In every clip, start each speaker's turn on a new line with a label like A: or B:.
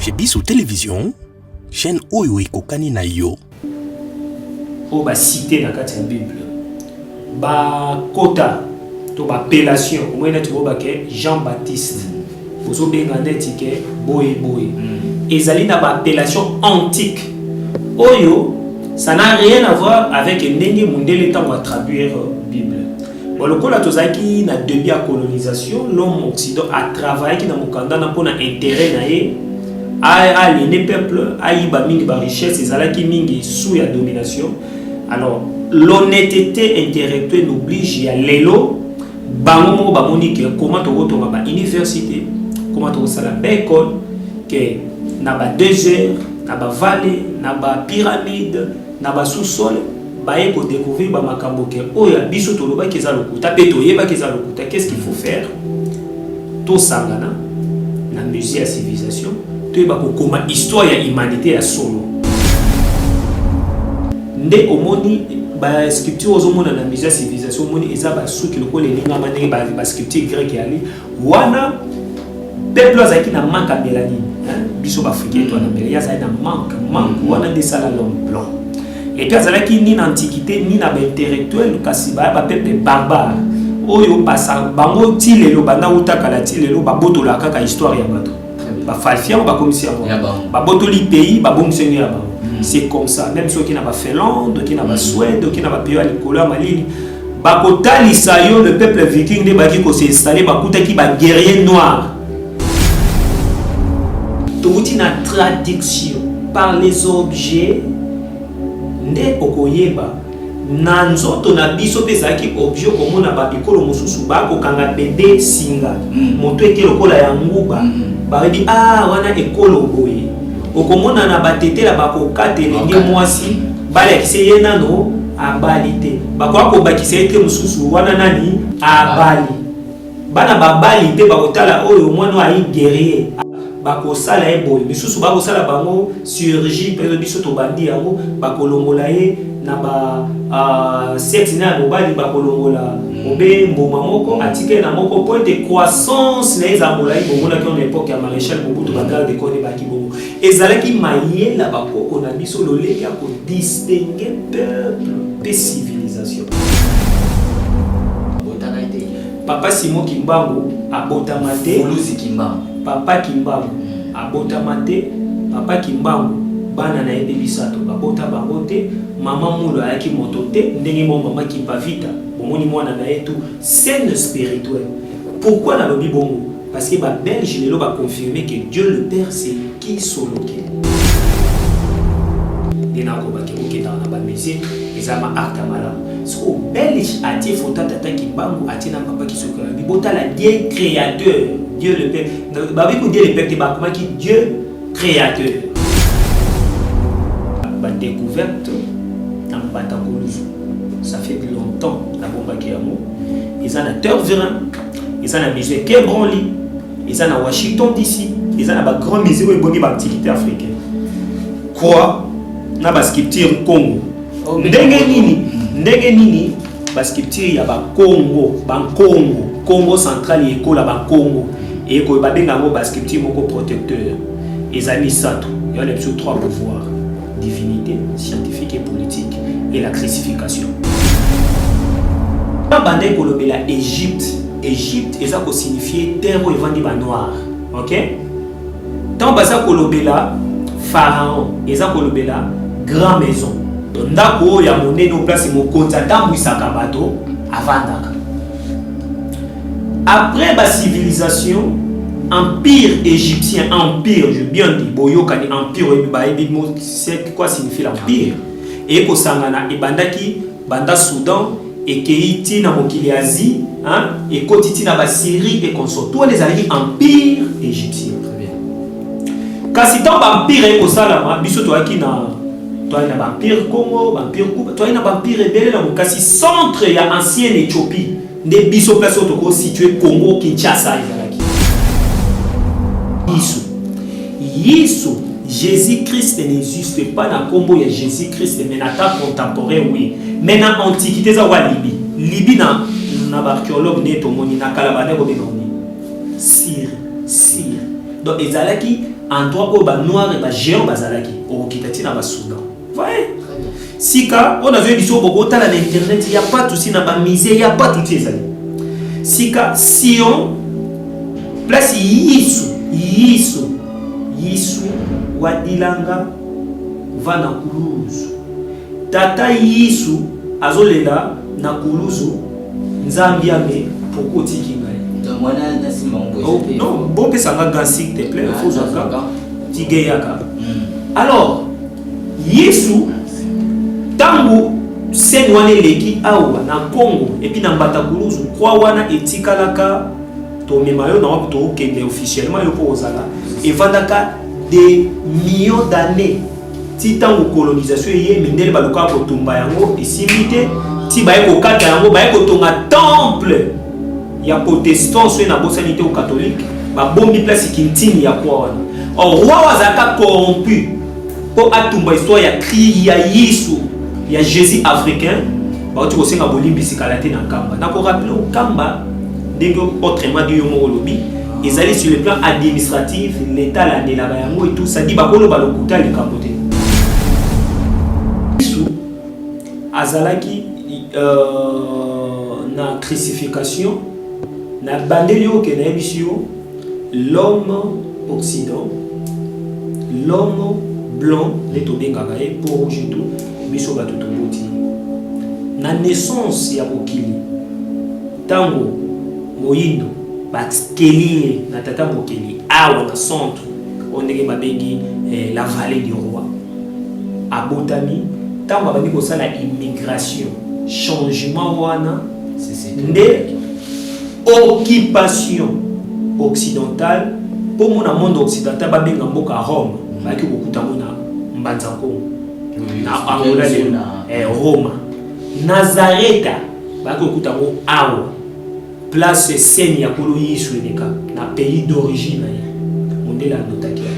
A: Chez Biso Télévision, chaîne oyo ekokani na yo.
B: Oyo basite na kati ya Bible, bakota to baappellation, omoni neti boyebake Jean Baptiste, bozobenga neti ke boye boye. Ezali na baappellation antique oyo ça n'a rien à voir avec ndenge mundele ntango atraduire Bible. Bon, lokola tozalaki na début ya colonisation, l'homme occident atravaillaki na mokanda na mpona intérêt na ye, aliéné peuple, ayiba mingi barichesse, ezalaki mingi sous ya domination. Alors l'honnêteté intellectuelle oblige ya lelo, bango moko bamoni ke comment tokotonga bauniversité, comment tokosala baécole, ke na badésert, na bavallée, na bapyramide, na basous-sol, baye kodécouvrir bamakambo ke oyo ya biso tolobaki eza lokuta mpe toyebaki eza lokuta. Qu'est-ce qu'il faut faire? Tosangana na musée ya civilisation, toyeba kokoma histoire ya humanité ya solo. Nde omoni basculpture ozomona na musée ya civilisation, omoni eza basuki lokola elingama ndenge basculpture grecque yali wana. Peuple azalaki na manque ya mélanine. Biso baafricain to na mele, ye azali na manque wana nde esala l'homme blanc. Et puis azalaki ni na antiquité ni na baintellectuel, kasi baya bapeuple barbare oyo basa bango ti lelo, banda uta kala ti lelo, babotolaka kaka histoire ya bato, bafalsifier yango, bakomisi yango.
C: Ya bango.
B: Babotoli pays, babongisi yango ya bango. C'est comme ça même soki na bafinlande, oki na basuède, oki na bapays ya likolo ya malili, bakotalisa yo le peuple viking nde baki kos'installer, bakutaki baguerrier noir. Touti na traduction par les objets nde okoyeba na nzoto na biso mpe ezalaki objet. Okomona babikolo mosusu bakokanga bebe singa, moto eke lokola ya nguba, bayebi a wana ekolo boye. Okomona na batetela bakokata elenge
C: Bakata.
B: mwasi, balakisa ye nano abali te, bakoka kobakisa ye te mosusu wana nani abali. Bana babali mpe bakotala oyo mwana oyo ayi guerrier, bakosala ye boye. Misusu bakosala bango chirurgie mpe biso tobandi yango, bakolongola ye na ba sexe na ya mobali, bakolongola obe mbuma moko, atikali na moko po ete croissance na ye eza molai. Bomonaki wana époque ya maréchal Mobutu, bagarde corps baki bongo. Ezalaki mayela bakoko na biso, lolenge ya kodistinguer peuple mpe civilisation.
C: Abotaka te.
B: Papa Simon Kimbangu abotama te.
C: Mvuluzi Kimbangu.
B: Papa Kimbangu abotama te. Papa Kimbangu, bana na ye mpe misato, babota bango te. Mama Mulu ayaki moto te, ndenge mo mama Kimpavita, bomoni mwana na ye tu scène spirituelle. Pourquoi nalobi bongo? Parce que babelge lelo baconfirme que Dieu le Père, c'est Kisolokele. Nde nakobaki okendaka na bamusée, eza ma acte ya malamu. Sikoyo belge atie foto ya tata Kimbangu, atie na papa Kisolokele, alobi: botala Dieu créateur, Dieu le Père. Babi ko Dieu le Père te, bakomaki Dieu créateur. Badécouverte na Mbata Koluzu, ça fait longtemps nabombaki yango. Eza na Tervuren, eza na musée Quai Branly, eza na Washington DC, eza na bagrand musée oyo ebongi baantiquité africaine, croix na basculpture Congo.
C: Oh,
B: Ndenge nini basculpture ya bakongo, bankongo, Congo central, ekola bakongo, ekoyo babenga yango basculpture moko protecteur, eza misato ya na biso, trois pouvoirs: divinité, scientifique et politique, et la crucifixion. Babandaki kolobela Égypte. Égypte eza kosignifie terre oyo evandi banoir, ok? Ntango baza kolobela pharaon, eza kolobela grand maison, donc ndako oyo ya monene, oyo place mokonzi atambwisaka bato, avandaka. Après bacivilisation, empire égyptien, empire, je bien dit, boyokani, empire oyebi, bayebi c'est quoi signifie l'empire. Ekosangana, ebandaki banda Soudan, ekei ti na mokili ya Asie, hein, ekoti ti na basyrie et consort, tout wana ezalaki empire égyptien.
C: Très bien.
B: Kasi ntango baempire ekosalama, biso toyaki na baempire Congo, baempire Kuba, toyaki na baempire ebele na kasi centre ya ancienne Éthiopie nde biso, place oyo tokositue Congo Kinshasa, ezalaki Yesu. Yesu, Jésus Christ n'existe pas na nkombo ya Jésus Christ, mais na temps contemporain, oui, mais na antiquité eza wa Libye. Libye na baarchéologue nde tomoni na kala bande kobenga nini? Syrie. Syrie. Donc ezalaki endroit oyo ba noir et ba géant bazalaki, okokita ti na ba Soudan. Voyez? Sika oyo nazoyebi biso, bokotala na internet, ya pas souci, na ba musée ya pas souci ezali. Sika Sion, place Yisu, Yisu, Yisu wadilanga va na kuluzu. Tata Yisu azolela na kuluzu, Nzambi ame, pourquoi otiki ngai?
C: Donc wana na nsima ngo
B: Oh,
C: boye.
B: non, bopesanga gant s'il te plaît.
C: Ah,
B: faut ozwa
C: nazwa
B: gant.
C: gant.
B: Tige yaka. Alors Yesu, ntango scène wana eleki awa na Congo et puis na Mbata Kuluzu, kwa wana etikalaka, tomema yo na wapi, tokokende officiellement yo mpo ozala, evandaka des millions d'années ti ntango colonisation eye, mindele balukaka kotumba yango, esimbi te, ti baye kokata yango, baye kotonga temple ya protestant soki nabosani te, o catholique, babombi place kintini ya kwa wana. Or roi oyo azalaka corrompu mpo atumba histoire ya cri ya Yesu, ya Jésus africain, bauti kosenga bolimbisi kala te na Nkamba. Nakorappeler Nkamba ndenge autrement dit yo moko olobi, ezali sur le plan administratif, l'état alandelaka yango et tout ça, dit bakoloba lokuta likambo te. Yesu azalaki na crucifixion na bandeli oyo ke nayebisi yo, l'homme occident, l'homme blanc nde tobengaka ye, peau rouge et tout, biso bato toboti na naissance ya mokili, ntango moyindo bakeli ye na tata mokeli awa na centre oyo ndenge babengi la vallée du roi, abotami, ntango abandi kosala immigration, changement wana nde occupation occidentale. Mpo mona monde occidental, babenga mboka Rome, bayaki kokuta ngo na Mbanza Nkongo, na Angola lelo, Roma, Nazareta, bayaki kokuta ngo awa, place scène ya Nkolo Yesu eleka na pays d'origine na ye. Mondele anotaki yango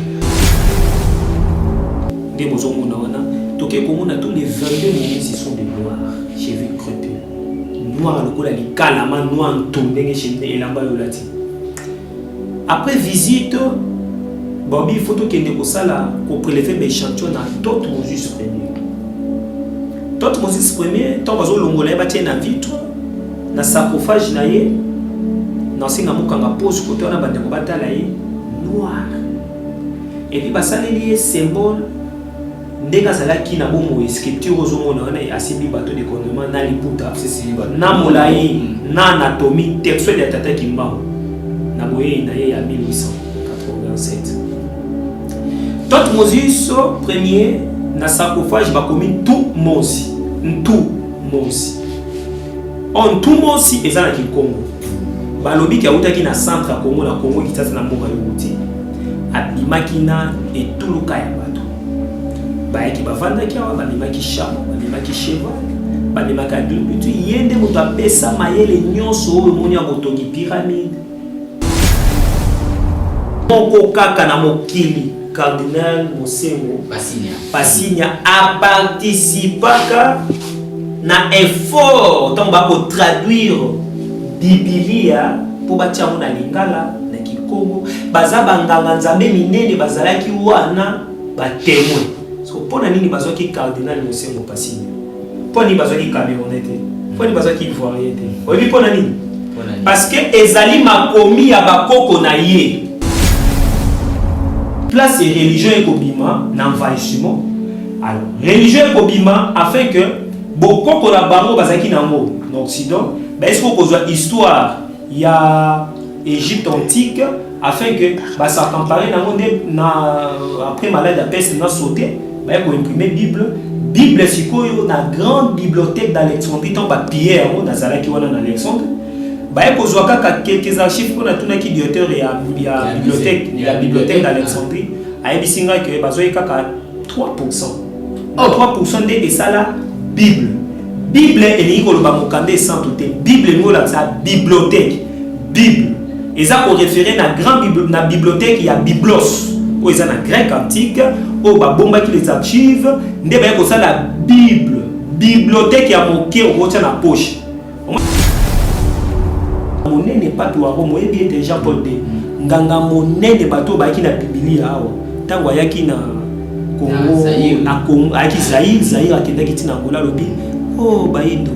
B: nde bozomona wana. Toke komona tous les 22 momies, ce sont des noirs, cheveux crépus, noir lokola likalama, noir ntu ndenge elamba oyo olati. Après visite, babi il faut tokende kosala koprélever baéchantillon na Thot Moses premier. Thot Moses premier, ntango bazolongola ye, batie na vitre na sarcophage na ye, nasenga mokanga pose kote wana, bandeko batala ye noir, et puis basaleli ye symbole ndenge azalaki na bomoi. Sculpture ozomona wana, asimbi bateau de commandement na liputa na molai na anatomie textuelle ya tata Kimbangu na boyei na ye ya 1887. Thot Moses premier, na sarcophage bakomi Ntu Mosi, Ntu Mosi. O Ntu Mosi eza na Kikongo, balobi ke awutaki na centre ya Congo, na Congo Kinshasa, na mboka yowuti, abimaki na etuluka ya bato bayaki, bavandaki awa, bamemaki chameau, bamemaki cheval, bamemaki agriculture. Ye nde moto apesa mayele nyonso oyo omoni ya botongi pyramide. Moko kaka na mokili, cardinal Mosengo
C: Pasinya.
B: Pasinya aparticipaka na effort ntango bakotraduire Bibilia mpo batia yango na lingala, na kikongo. Baza banganga nzambe minene bazalaki wana, batémoin. So mpo na nini bazwaki cardinal Mosengo Pasinya? Mpo nini bazwaki Camerounais te? Mpo nini bazwaki Ivoirien te? Oyebi mpo na nini? Parce que ezali makomi ya bakoko na ye. Place religion ekobima na envahissement. Alors religion ekobima afin que bokoko na bango bazalaki nango na occident, bayeski kozwa histoire ya Égypte antique afin que bas'accaparer nango. Nde na après malade ya peste na sauté, baye koimprimer Bible. Bible sikoyo na grande bibliothèque d'Alexandrie, ntango bapiller yango, nazalaki wana na Alexandre, baye kozwa kaka quelques archives. Mpo natunaki directeur ya bibliothèque, ya bibliothèque d'Alexandrie, ayebisi ngai ke bazwaki kaka 3. Na 3 nde esala Bible. Bible elingi koloba mokanda esantu te. Bible elingi kolakisa bibliothèque. Bible eza koréférer na grand na bibliothèque ya Biblos oyo eza na grec antique, oyo babombaki les archives, nde baye kosala Bible, bibliothèque ya moke okotia na poche monene. Pape wa Rome, oyebi ete Jean Paul II. Nganga monene bato oyo bayaki na Biblia awa ntango ayaki na Congo, na Congo ayaki Zaïre, Zaïre akendaki ti na Angola, alobi oh bayindo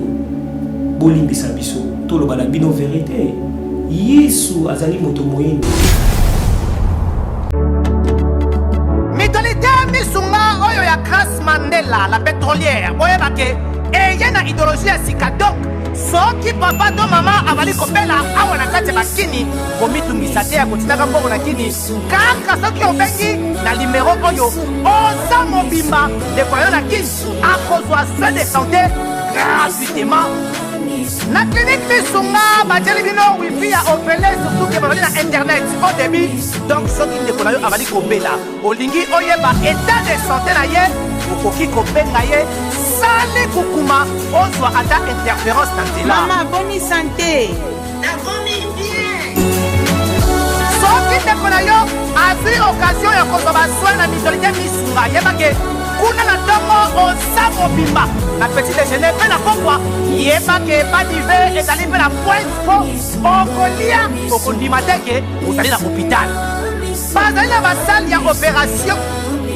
B: bolimbisa biso toloba na bino verite, Yesu azali moto moyindo.
D: Mutualité Misunga oyo ya Grace Mandela la pétrolière boyeba ke eye na idéologie ya sika donc soki papa to mama azali kobela awa na kati ya bakini komitungisa te ya kotindaka mbongo na kini kaka soki obengi na limero oyo oza mobimba ndeko yo na kini akozwa soin de santé gratuitement na clinique misunga batieli bino wifi ya ofele surtout ke bazali na internet au débit donc soki ndeko na yo azali kobela olingi oyeba état de santé na ye okoki kobenga ye sali kukuma ozwa ata interférence na nzela.
E: Mama boni sante.
D: Nakomi bien. Soki ndeko na yo azwi occasion ya kozwa basoin na mutualité misunga, yeba ke kuna na ntongo oza mobimba na petit déjeuner mpe na pokwa, yeba ke badive ezali mpe na pointe mpo okolia okondima te ke ozali na hôpital. Bazali na basale ya opération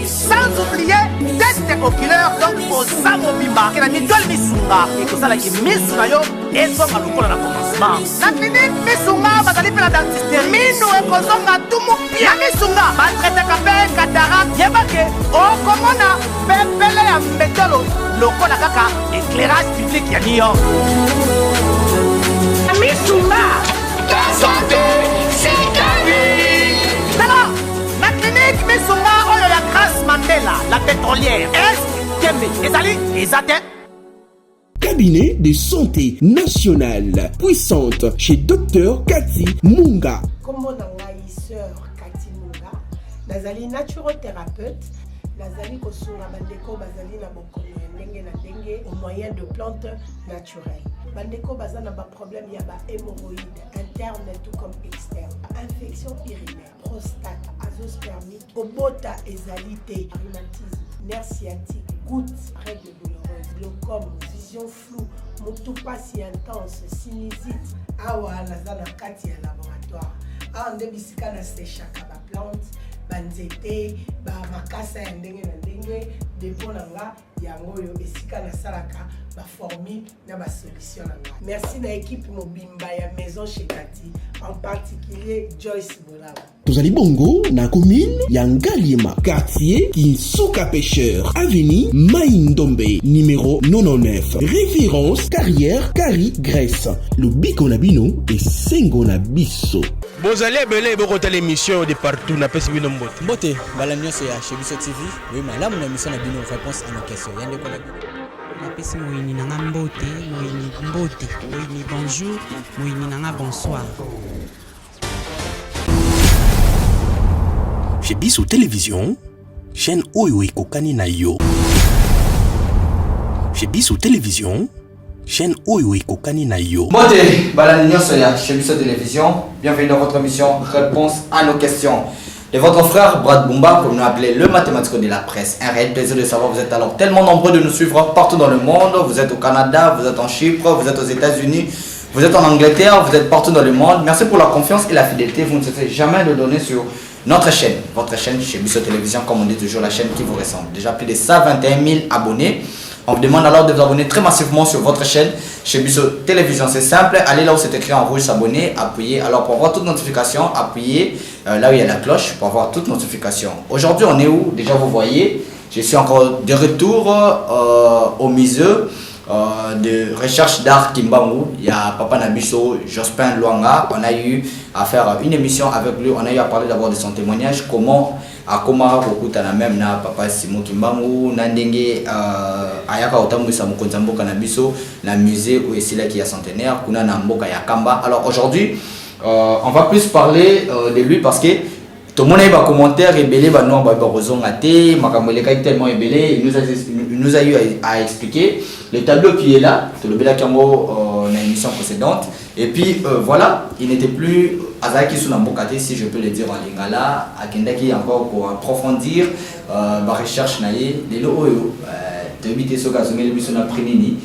D: sans oublier test oculaire, donc oza mobimba ke na mutuelle misunga ekosalaki misu na yo ezonga lokola na commencement. Na clinique misunga bazali mpe na dentiste, minu ekozonga tumu pia. Na misunga batraitaka mpe cataracte, yeba ke okomona pepele ya mbetolo lokola kaka éclairage public ya New York. Misunga
F: santé, c'est la vie.
D: Tala na clinique misunga oyo ya Grace Mandela la pétrolière, est tembe ezali eza te.
A: Cabinet de santé nationale puissante chez Dr Cathy Munga.
E: Kombo na ngai sœur Cathy Munga, nazali naturothérapeute, nazali kosunga bandeko bazali na bokono ya ndenge na ndenge au moyen de plantes naturelles. Bandeko baza na baproblème ya ba hémorroïdes interne tout comme externe, infection urinaire, prostate, azoospermique, kobota ezali te, rhumatisme, nerf sciatique, goutte, règle douloureuse, glaucome, vision floue, motu pasi intense, sinusite. Awa naza na kati ya laboratoire, awa nde bisika nasechaka baplante, banzete, bamakasa ya ndenge na ndenge. Depo na nga yango oyo, esika nasalaka baformule na basolution na nga. Merci na équipe mobimba ya Maison chez Kati, en particulier Joyce Bolaba.
A: Tozali bongo na commune ya Ngaliema, quartier Kinsuka Pêcheur, avenue Mai Ndombe, numéro 99, référence carrière Kari Grèce. Lobiko na bino esengo na biso.
G: Bozali ebele bokotala émission de partout, napesi bino mbote.
H: Mbote mbala nyonso ya Chez Biso TV, oyo malamu na émission na bino Réponse à nos questions ya ndeko na bino.
I: Napesi moyini na nga mbote, moyini mbote, moyini bonjour, moyini na nga bonsoir.
A: Chez Biso Télévision, chaîne oyo ekokani na yo. Chez Biso Télévision, chaîne oyo ekokani na yo.
H: Mbote balandi nyonso ya Chez Biso Télévision, bienvenue dans votre émission Réponse à nos questions. De votre frère Brad Bumba, comme nous appelait le mathématique de la presse. Un réel plaisir de savoir que vous êtes alors tellement nombreux de nous suivre partout dans le monde. Vous êtes au Canada, vous êtes en Chypre, vous êtes aux États-Unis, vous êtes en Angleterre, vous êtes partout dans le monde. Merci pour la confiance et la fidélité. Vous ne cessez jamais de donner sur notre chaîne, votre chaîne Chez Biso Télévision, comme on dit toujours, la chaîne qui vous ressemble. Déjà plus de 121 000 abonnés. On vous demande alors de vous abonner très massivement sur votre chaîne Chez Biso Télévision. C'est simple, allez là où c'est écrit en rouge s'abonner, appuyez. Alors pour avoir toute notification, appuyez là où il y a la cloche pour avoir toute notification. Aujourd'hui, on est où? Déjà, vous voyez, je suis encore de retour au musée de recherche d'art Kimbangu. Il y a Papa na biso, Jospin Luanga. On a eu à faire une émission avec lui. On a eu à parler d'abord de son témoignage, comment akoma kokutana même na Papa Simon Kimbangu, na ndenge ayaka kotambwisa mokonzi ya mboka na biso na musée oyo esilaki ya centenaire kuna na mboka ya Kamba. Alors aujourd'hui, on va plus parler de lui parce que tomona ye bacommentaire ebele, banoir bayebi bakozonga te, makambo elekaki tellement ebele. Il nous a eu à expliquer le tableau qui est là, tolobelaki yango na émission précédente. Et puis voilà, il n'était plus, azalaki su na mboka te, si je peux le dire en lingala. Akendaki encore pour approfondir barecherche na ye. Lelo oyo toyebi te soki azongeli biso na prix nini.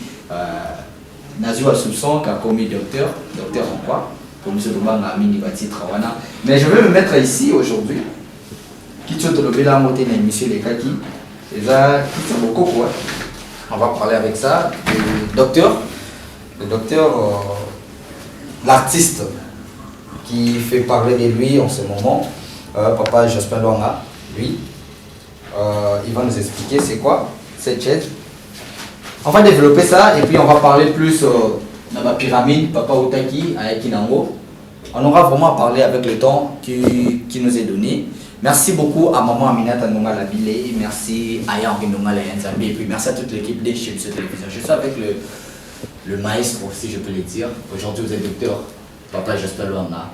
H: Nazwi ba soupçon kakomi docteur. Docteur en quoi? Pour biso tobanga mingi ba titre wana. Mais je vais me mettre ici aujourd'hui. Kiti oyo tolobela yango te na émission elekaki. Eza kiti ya bokoko. On va parler avec ça. Le docteur, le docteur, l'artiste qui fait parler de lui en ce moment, papa Jospin Luanga, lui, il va nous expliquer c'est quoi cette chaise. On va développer ça et puis on va parler plus dans ma pyramide, papa Outaki, ayaki nango. On aura vraiment à parler avec le temps qui nous est donné. Merci beaucoup à maman Aminata Ndonga Labile, merci à Henri Ndonga Nzambe, et puis merci à toute l'équipe de Chez Biso Télévision. Je suis avec le maestro, si je peux le dire. Aujourd'hui, vous êtes docteur Papa Jospin Luanga,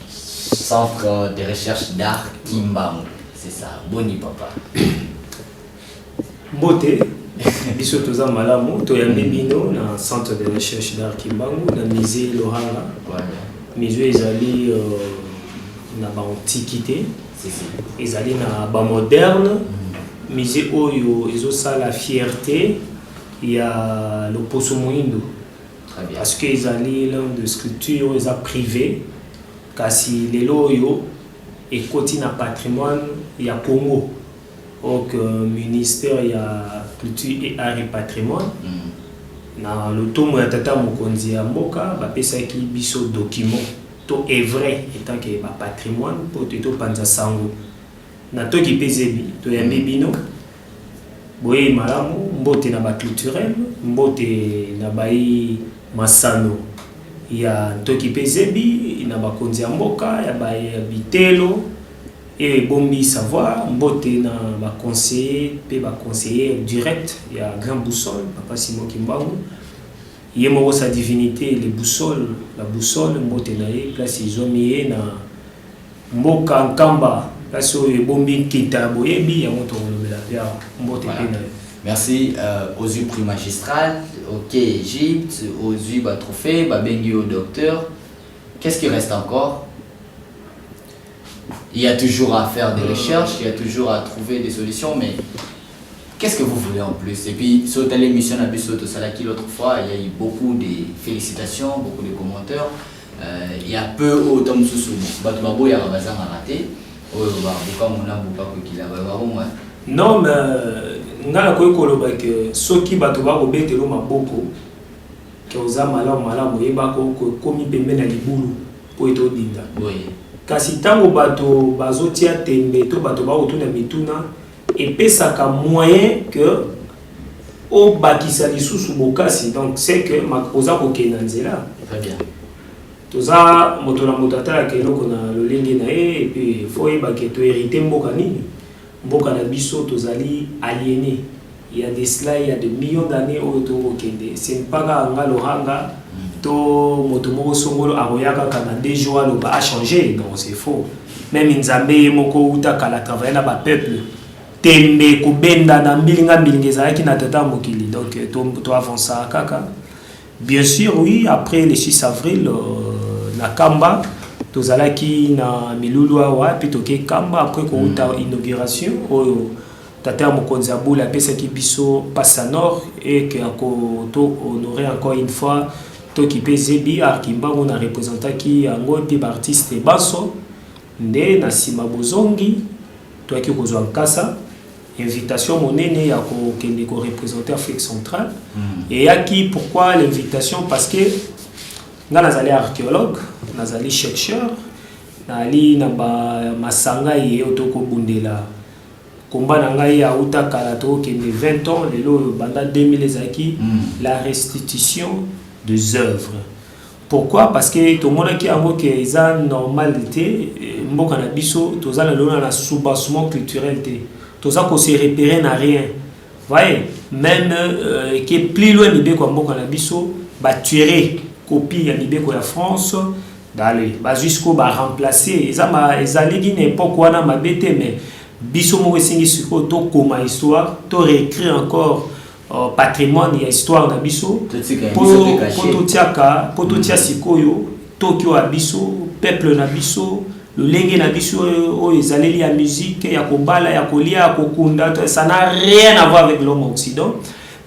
H: Centre de recherche d'art Kimbangu. C'est ça, boni papa.
B: Mbote, biso toza malamu, toyambi bino na Centre de recherche d'art Kimbangu, na musée Lohanga. Musée ezali na baantiquité, ezali na bamoderne. Musée oyo ezosala fierté ya loposo moyindo, parce que ezali l'un de sculpture oyo eza privé, kasi lelo oyo ekoti na patrimoine ya Congo. Ok, ministère ya Culture et Art et Patrimoine, na lotomo ya tata mokonzi ya mboka, bapesaki biso document to œuvre en tant que bapatrimoine mpo te topanza sango na toki mpe zebi. Toyambi bino boyei malamu. Mbote na baculturel, mbote na bai masano ya ntoki mpe zebi, na bakonzi ya mboka ya bitelo e ebombi savoir. Mbote na baconseiller mpe baconseiller direct ya Grand Boussole, papa Simon Kimbangu ye moko, sa divinité le boussole, la boussole. Mbote na ye place ezwami ye na mboka Nkamba, place oyo ebombi nkita ya boyebi yango tokolobela mpe awa. Mbote mpe na ye.
H: Merci. Ozwi prix magistral, ok, Égypte, ozwi batrophée, babengi yo docteur. Qu'est-ce qui reste encore? Il y a toujours à faire des recherches, il y a toujours à trouver des solutions, mais qu'est-ce que vous voulez en plus? Et puis, sur l'émission na biso tosalaki l'autre fois, il y a eu beaucoup de félicitations, beaucoup de commentaires. Il y a peu autant de sous bato baboyaka bazangaka te, oyo babuka mona buka kokila babomwa.
B: Non, mais nga nakoki koloba ke soki bato bakobetela maboko ke oza malamu malamu, oyebaka okomi pembe na libulu mpo ete odinda. Kasi ntango bato bazotia tembe to bato bakotuna mituna, epesaka moyen ke obakisa lisusu bokasi. Donc c'est que oza kokende na nzela.
H: Très bien.
B: Toza moto na moto atalaka eloko na lolenge na ye. Et puis faut oyebake tohérité mboka nini? Mboka na biso tozali aliéné. Il y a de cela, il y a de millions d'années oyo tokokende. C'est pas kaka nga Lohanga to moto moko songolo akoya kaka na 2 jours aloba achanger. Non, c'est faux. Même Nzambe ye moko uta kala travaille na bapeuple. Tembe, kobenda na mbilinga mbilinga ezalaki na tata ya mokili. Donc toavançaka kaka. Bien sûr, oui, après le 6 avril, na Kamba tozalaki na milulu awa, mpe toke Kamba après kouta inauguration oyo tata ya mokonzi ya bule apesaki biso pasa nord et ke ako to honorer encore une fois toki mpe zebi art Kimbangu. Na représentaki yango mpe baartiste banso. Nde na nsima bozongi, toyaki kozwa nkasa invitation monene ya kokende koreprésenter Afrique centrale. Eyaki. Pourquoi l'invitation? Parce que nga nazali archéologue, nazali chercheur, nazali na bamasanga ye oyo tokobundela komba na ngai auta kala, tokokende 20 ans lelo oyo, banda 2000 ezalaki la restitution des œuvres. Pourquoi? Parce que tomonaki yango ke eza normal te, mboka na biso toza lelo na soubassement culturel te, toza kose repérer na rien. Voyez, même ke plus loin, mibeko ya mboka na biso batuere copie ya mibeko ya France dale, bazwi sikoyo baremplace. Eza ezalaki na époque wana mabe te, mais biso moko esengi sikoyo tokoma histoire, to réécrire encore patrimoine ya histoire na biso, po totiaka, po totia sikoyo toki oyo ya biso, peuple na biso, lolenge na biso oyo ezaleli ya musique, ya kobala, ya kolia, ya kokunda. Ça n'a rien à voir avec l'homme occident.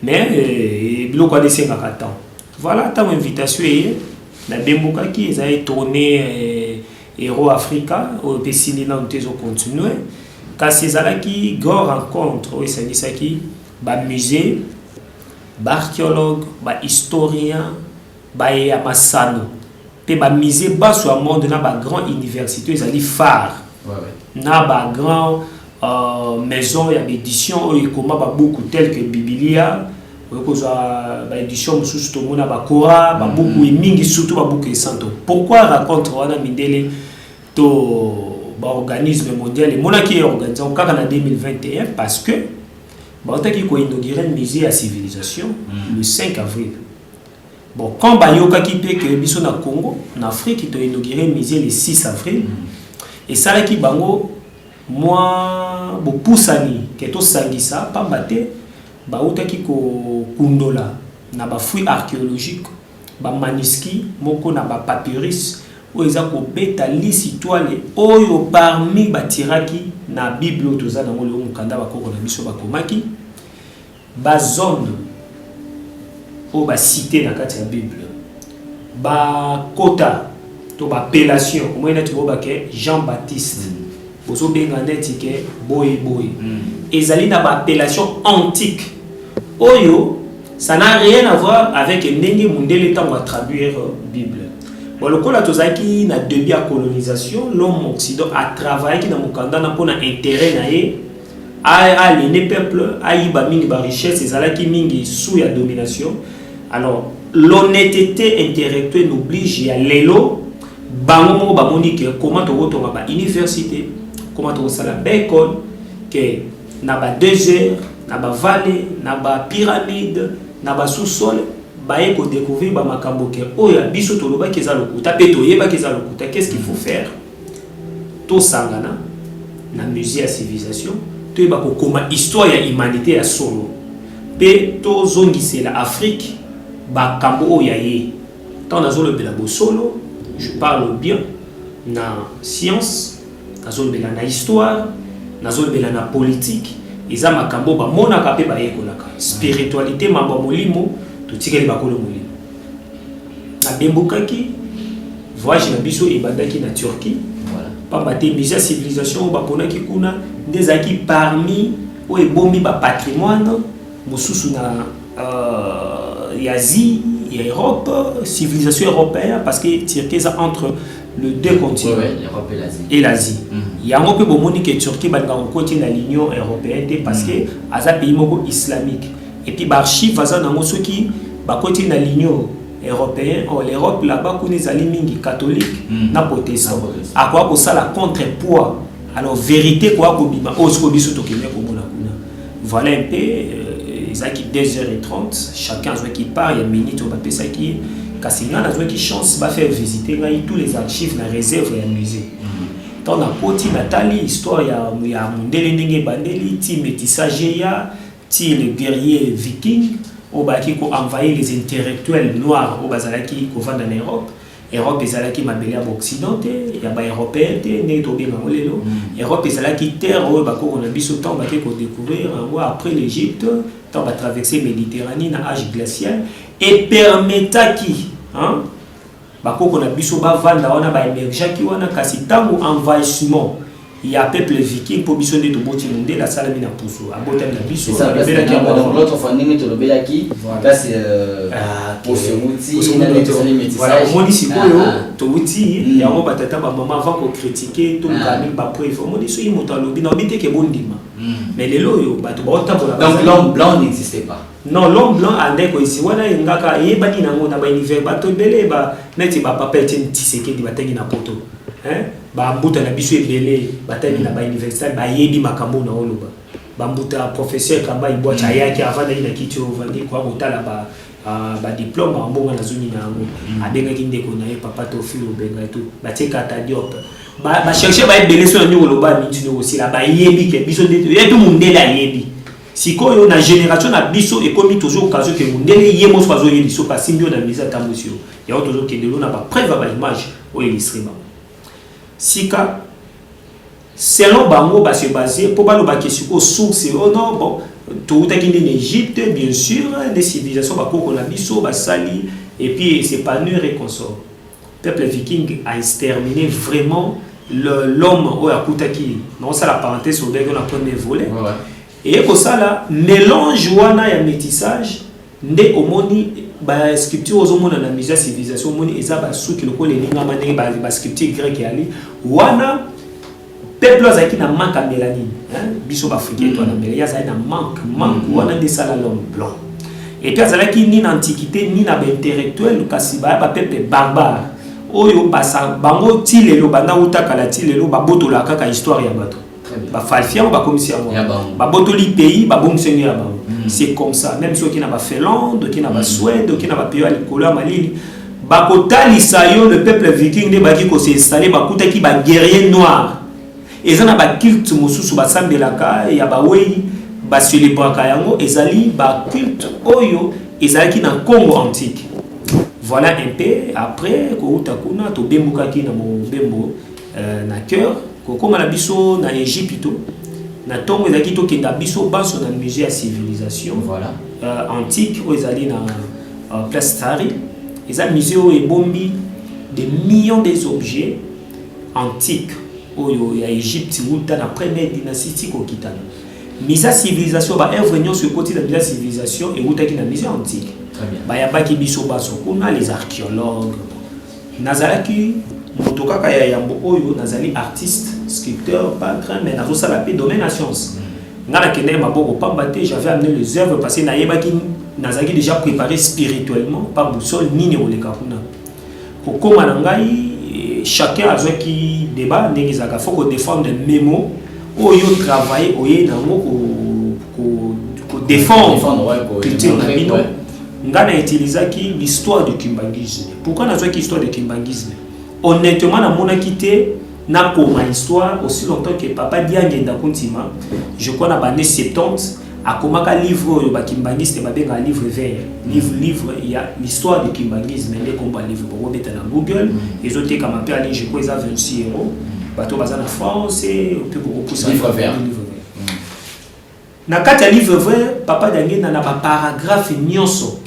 B: Mais biloko wana esengaka temps. Voilà, ntango invitation eye. Nabembukaki, ezalaki tournée Euro Africa oyo mpe esili nanu te, ezocontinue. Kasi ezalaki grand rencontre oyo esangisaki bamusée, baarchéologue, bahistorien, baye ya masano mpe bamusée baso ya monde na bagrand université ezali phare na bagrand maison ya baédition oyo ekoma babuku tel que Bibilia, oyo kozwa baédition mosusu, tomona bakora babuku mingi, surtout babuku esanto. Pourquoi rencontre wana mindele to baorganisme mondial emonaki eorganize kaka na 2021? Parce que bautaki koinaugurer musée ya civilisation le 5 avril. Bon, quand bayokaki mpe ke biso na Congo, na Afrique, toinaugure musée le 6 avril, esalaki bango mwa bopusani ke tosangisa, pamba te bautaki kokundola na bafouille archéologique bamanuscrit moko na bapapyrus oyo eza kobeta lisitwale oyo parmi batiraki na Bible oyo toza nango lelo, mokanda bakoko na biso bakomaki. Bazone oyo bacité na kati ya Bible, bakota to baappellation, omoi neti boyebake Jean Baptiste, bozobenga neti ke boye boye, ezali na baappellation antique oyo ça n'a rien à voir avec ndenge mundele ntango atraduire Bible. Bon, lokola tozalaki na début ya colonisation, l'homme occident atravaillaki na mokanda na mpona intérêt na ye, aliéné peuple, ayiba mingi barichesse, ezalaki mingi sous ya domination. Alors l'honnêteté intellectuelle oblige ya lelo, bango moko bamoni ke comment tokotonga bauniversité, comment tokosala baécole, ke na ba désert, na bavallée, na bapyramide, na basous-sol, baye kodécouvrir bamakambo ke oyo ya biso tolobaki eza lokuta mpe toyebaki eza lokuta. Qu'est-ce qu'il faut faire? Tosangana na musée ya civilisation, toyeba kokoma histoire ya humanité ya solo mpe tozongisela Afrique bakambo oyo ya ye. Ntango nazolobela bosolo, je parle bien na science, nazolobela na histoire, nazolobela na politique. Eza makambo bamonaka mpe bayekolaka. Spiritualité, mambo ya molimo, totikali bakolo molimo. Nabembukaki, voyage na biso ebandaki na Turquie, pamba te musée ya civilisation oyo baponaki kuna nde ezalaki parmi oyo ebombi bapatrimoine mosusu na ya Asie, ya Europe, civilisation européenne, parce que Turquie eza entre le deux continents.
C: Ouais, l'Europe et l'Asie.
B: Et l'Asie. Yango mpe bomoni ke Turquie balingaka kokoti na l'Union européenne te, parce que aza pays moko islamique et puis baarchive aza nango. Soki bakoti na l'Union européenne, or l'Europe là-bas kuna ezali mingi catholique na protestant,
C: Na protestant.
B: Akoka kosala contrepoids, alors vérité koya kobima oyo sikoyo biso tokende komona kuna. Voilà un peu. Ezalaki 2h30, chacun azwaki part ya minute oyo bapesaki ye. Kasi ngai nazwaki chance bafaire visiter ngai tous les archives na réserve ya musée. Ntango nakoti, natali histoire ya mondele ndenge ebandeli ti métissage eya, ti le guerrier viking oyo bayaki koenvahir les intellectuels noirs oyo bazalaki kovanda na Europe. Europe ezalaki mabele ya baoccident te, ya baeuropéen te ndenge tobenga yango lelo. Europe ezalaki terre oyo bakoko na biso ntango bake kodécouvrir yango après l'Égypte, ntango batraverse Méditerranée na âge glacial, epermetaki, hein, bakoko na biso bavanda wana, baémergeaki wana. Kasi ntango envahissement ya peuple viking, mpo biso nde toboti mondele, asalami na puso, abotami na biso.
H: C'est ça, place
B: alobelaki yango
H: donc
B: avant.
H: L'autre fois ndenge tolobelaki
B: Voilà.
H: place
B: Ah, ok.
H: poso euti
B: Poso
H: na
B: euti.
H: ndenge tosali métissage.
B: Voilà, omoni sikoyo
H: Ah, ah.
B: touti yango, batata, bamama, avant kocritiquer, toluka mingi bapreuve. Omoni, soki moto alobi na obi te ke bondima, mais lelo oyo bato baotambola
H: Donc l'homme blanc n'existait pas?
B: Non, l'homme blanc andeko esi wana engaka eyebani nango na baunivers. Bato ebele ba neti bapapa Etienne Tshisekedi batangi na poto, hein? Bambuta na biso ebele batangi na bauniversité, bayebi makambo na oloba. Bambuta professeur Kamba Ibwacha ayaki, avandaki na kiti oyo ovandi kwa kotala ba badiplôme bambonga nazongi na yango. Abengaki ndeko na ye papa Tofile Obenga etu batie Kata Diop, bacherche baebele so na ndenge oloba minti nde kosila. Bayebi ke biso nde ye mpe mondele ayebi. Sikoyo na génération na biso ekomi toujours occasion ke mondele ye moso azoyebi so asimbi yo na mise, atambusi yo. Yango tozokende lo na bapreuve ya baimage oyo illustre bango. Sika selon bango base base mpo balobaki sikoyo source oh non, bon, toutaki nde na Égypte, bien sûr, nde civilisation bakoko na biso basali et puis s'épanouir et consort. Peuple viking a exterminé vraiment l'homme oyo akutaki. Naosala parenthèse, obeki na premier volet. Eye kosala mélange wana ya métissage nde omoni basculpture ozomona na musée ya civilisation. Omoni eza basuki lokola elingama ndenge basculpture grecque yali wana. Peuple azalaki na manque ya mélanine, hein? Biso baafricain to na mélanine, ye azalaki na manque wana nde esala l'homme blanc. Et puis azalaki ni na antiquité ni na baintellectuel, kasi baya bapeuple barbare oyo basa bango ti lelo, banda uta kala ti lelo, babotolaka kaka histoire ya bato, bafalsifier yango, bakomisi yango.
C: Ya bango.
B: Babotoli pays, babongisi yango ya bango. C'est comme ça, même soki na bafinlande, oki na basuède, oki na bapays ya likolo ya malili, bakotalisa yo le peuple viking nde baki kos'installer, bakutaki baguerrier noir. Eza na baculte mosusu basambelaka ya bawei, bacélébraka yango, ezali baculte oyo ezalaki na Congo antique. Voilà un peu. Après kouta kuna, tobembukaki na mobembo na cœur kokóma na biso na Egypte. Na ntongo ezalaki tokenda biso banso na musée ya civilisation antique oyo ezali na place Tahrir. Eza musée oyo ebombi des millions des objets antiques oyo ya Égypte, wuta na première dynastie ti kokitana. Musée ya civilisation, baœuvre nyonso ekoti na musée ya civilisation ewutaki na musée antique. Bayambaki biso baso kuna, les archéologues. Nazalaki moto kaka ya yambo oyo nazali artiste, sculpteur, peintre, mais nazosala mpe domaine ya science. Nga nakendaki maboko pamba te, j'avais amené les œuvres parce que nayebaki, nazalaki déjà préparé spirituellement par boussole nini ekoleka kuna. Kokóma na ngai, chacun azwaki débat ndenge ezalaka, faut kodéfendre mémo oyo travaille oye nango, kodéfendre culture na bino. Nga na utilisaki l'histoire du kimbanguisme. Pourquoi nazwaki histoire du kimbanguisme? Honnêtement, namonaki te nakoma histoire aussi longtemps que papa Diangenda Kuntima, je crois na bane 70, akomaka livre oyo bakimbangiste babengaka livre vert, livre ya l'histoire du kimbanguisme nde kombo ya livre. Bokobeta na Google, ezotekama mpe ali, je crois eza 26 euros. Bato baza na France mpe bokopusa.
H: Livre vert.
B: Livre vert. Na kati ya livre vert, papa Diangenda na baparagraphe nyonso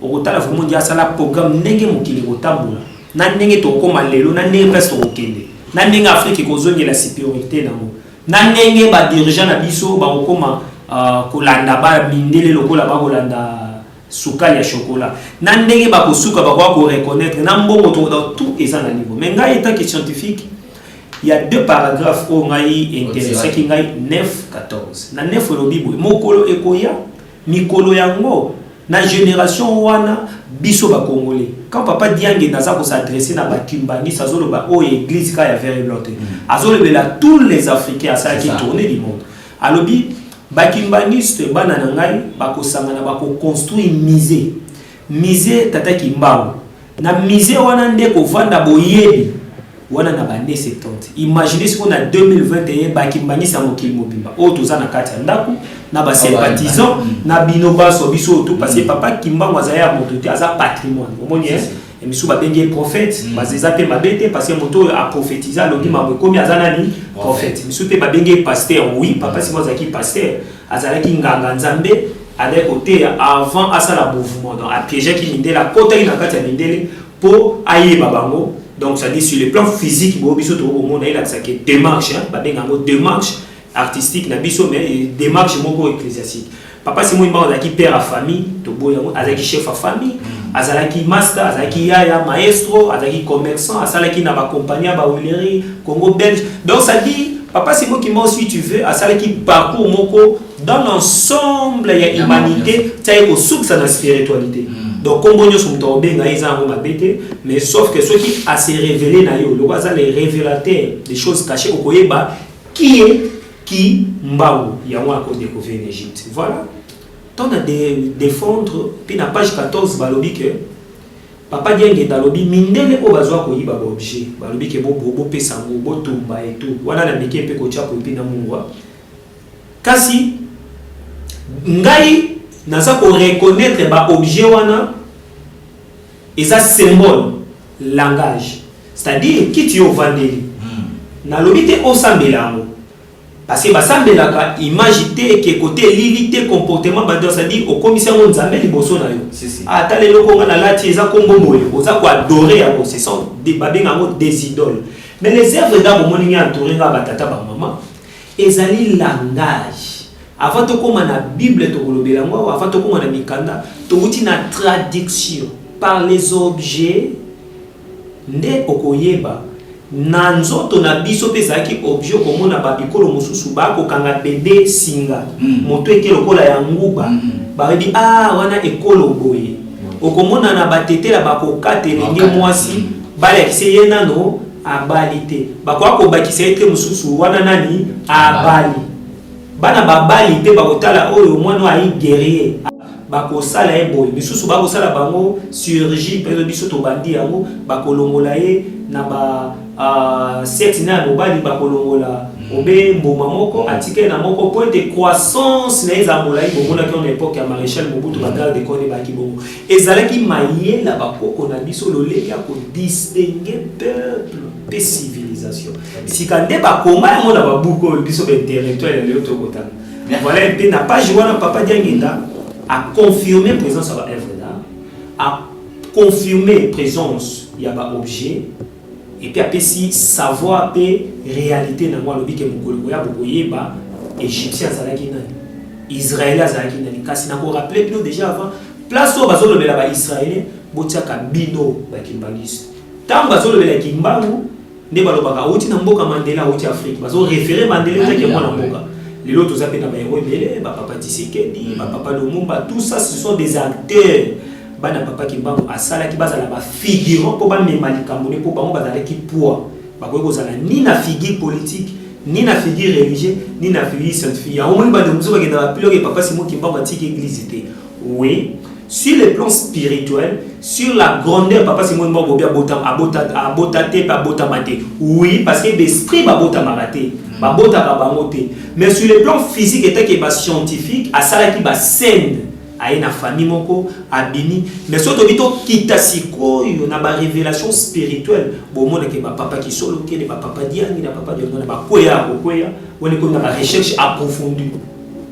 B: okotala vraiment ndi asala programme ndenge mokili ekotambola, na ndenge tokokóma lelo, na ndenge place tokokende, na ndenge Afrique ekozongela supériorité nango, na ndenge badirigeant na biso bakokóma kolanda bamindele lokola bakolanda sukali ya chocolat, na ndenge bakosuka bakoka koreconnaître na mbongo. Tout eza na livre. Mais ngai, étant que scientifique, il y a deux paragraphes oyo ngai intéressaki ngai, 9, 14. Na 9 elobi boye: mokolo ekoya, mikolo yango na génération wana, biso bacongolais. Quand papa Diangenda aza kos'adresser na bakimbangisi, azoloba oyo église kaka ya vert et blanc te, azolobela tous les Africains. Asalaki tournée du monde. Alobi: bakimbangiste, bana na ngai, bakosangana, bakoconstruire musée, musée tata Kimbangu. Na musée wana nde kovanda boyebi wana. Na bane 70, imagine sikoyo na 2021, bakimbangisi ya mokili mobimba oyo toza na kati ya ndako na basympathisant na bino baso, biso oyo tu, parce que papa Kimbangu azali ya moto te, aza patrimoine. Omoni, misu babengi ye prophète, eza mpe mabe te, parce que moto oyo aprophétise, alobi mambo ekomi, aza nani? Prophète. Misu mpe babengi ye pasteur. Oui, papa Simon azalaki pasteur, azalaki nganga nzambe, azalaki koteya avant asala mouvement. Donc apiégeaki mindele, akotaki na kati ya mindele mpo ayeba bango. Donc c'est à dire, sur le plan physique boyo biso tokomona, elakisaki démarche, babenga yango démarche artistique na biso, mais démarche moko ecclésiastique. Papa Simon Kimbangu azalaki père ya famille, toboyi yango, azalaki chef ya famille, azalaki master, azalaki yaya, maestro, azalaki commerçant, asalaki na bacompagnie ya bahuilerie Congo belge. Donc ça dit, papa Simon Kimbangu, si tu veux, asalaki parcours moko dans l'ensemble ya humanité, tia ye kosukisa na spiritualité. Donc kombo nyonso moto akobenga ye, eza yango mabe te, mais sauf que soki ase révélé na yo, loko aza le révélateur des choses cachées, okoyeba qui est qui. Mbangu yango akodécouvrir en Égypte. Voilà, ntango na défendre mpe na page 14, balobi ke papa Diangenda alobi mindele oyo bazwa koyiba baobjet, balobi ke bopesa yango, botumba etu wana na meke mpe kotia koyepi na mungwa. Kasi ngai naza koreconnaître baobjet wana eza symbole, langage, c'est-à-dire kiti yo ovandeli. Nalobi te osambela yango. Parce que basambelaka image te, ekeko te, elili te, comportement bandeur, c'est-à-dire okomisi yango nzambe liboso na yo.
H: Si, si.
B: Ata lelo ko nga nalati eza kombo boye, oza ko adorer yango, ce sont des babenga yango des idoles. Mais les œuvres d'art bomoni ngai entouré nga ba tata ba mama, ezali langage. Avant tokoma na Bible tokolobela yango awa, avant tokoma na mikanda, towuti na traduction par les objets nde okoyeba na nzoto na biso mpe ezalaki objet. Okomona ba bikolo mosusu bakokanga bebe singa, moto eke lokola ya nguba, bayebi ah wana ekolo boye. Okomona na batetela bakokata elenge mwasi, balakise ye nano abali te, bakoka kobakisa ye te mosusu wana nani abali. Bana babali mpe bakotala oyo mwana oyo ayi guerrier, bakosala ye boye. Misusu bakosala bango chirurgie, mpe biso tobandi yango, bakolongola ye na ba sexe na ya mobali, bakolongola obe mbuma moko atikali na moko po ete croissance na ye ezala molai. Bomonaki wana époque ya maréchal Mobutu, bagarde corps bayaki bongo. Ezalaki mayela bakoko na biso, lolenge ya kodistinguer peuple mpe civilisation. Sika nde bakoma yango na babuku oyo biso baintellectuel ya lelo tokotanga. Voilà, mpe na page wana papa Diangenda a confirmé présence ya baœuvre d'art, a confirmé présence ya baobjet, et puis apesi savoir mpe réalité nango. Alobi ke mokolo koya bokoyeba égyptien azalaki nani, israélien azalaki nani. Kasi nakorappeler bino déjà avant, place oyo bazolobela baisraélien, botiaka bino bakimbangiste. Ntango bazolobela Kimbangu nde balobaka awuti na mboka Mandela, awuti Afrique, bazoréférer Mandela ezaki mwana mboka. Lelo toza mpe na bahéros ebele, bapapa Tshisekedi, bapapa Lumumba, tout ça ce sont des acteurs. Bana papa Kimbangu asalaki bazala bafigurant mpo bamema likambo ne, mpo bango bazalaki poids. Bakoki kozala ni na figure politique, ni na figure religieux, ni na figure scientifique. Yango moni bandeko mosusu bakenda bapiloke papa Simon Kimbangu atiki église te. Oui, sur le plan spirituel, sur la grandeur, papa Simon Kimbangu bobi abota, abota, abota te mpe abotama te. Oui, parce que l'esprit babotamaka te, babotaka bango te. Mais sur le plan physique, etake bascientifique, asalaki bascène, aye na famille moko abimi. Mais soki tobi tokita sikoyo na barévélation spirituelle, bomonake bapapa Kisolo Kele, bapapa Diangi na papa Diango na bakweya ya kokweya wana, ekomi na barecherche approfondie.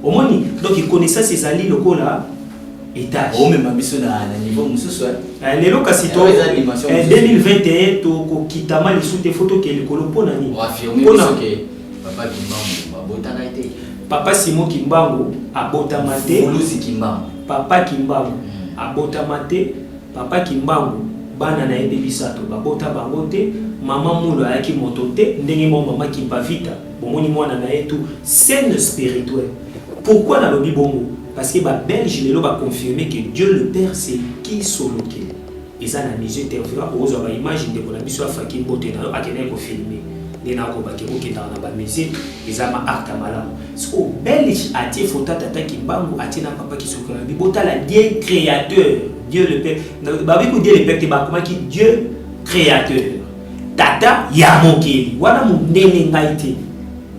B: Omoni, donc connaissance ezali lokola étage.
H: Omema biso na niveau mosusu, eh.
B: Lelo kasi to
H: Eh, eza dimension mosusu.
B: 2021 tokokitama lisusu te, fo tokee likolo. Mpo na nini?
H: Oaffirme biso ke papa Kimbangu babotaka te.
B: Papa Simon Kimbangu abotama te.
H: Fulusi Kimbangu.
B: Papa Kimbangu abotama te. Papa Kimbangu, bana na ye mpe bisato babota bango te. Mama Mulu ayaki moto te, ndenge moko mama Kimpavita bomoni mwana na ye tu scène spirituelle. Pourquoi nalobi bongo? Parce que babelge lelo baconfirme que Dieu le Père, c'est Kisolokele. Eza na musée Tervuren, okozwa baimage. Ndeko na biso afaki mbote na yo, akendaki kofilmer nde nakobaki okendaka na bamusée, eza ma acte ya malamu. Sikoyo belge atie foto ya tata Kimbangu, atie na papa Kisolokele, alobi botala Dieu créateur, Dieu le Père. Babi ko Dieu le Père te, bakomaki Dieu créateur, tata ya mokeli wana. Mondele ngai te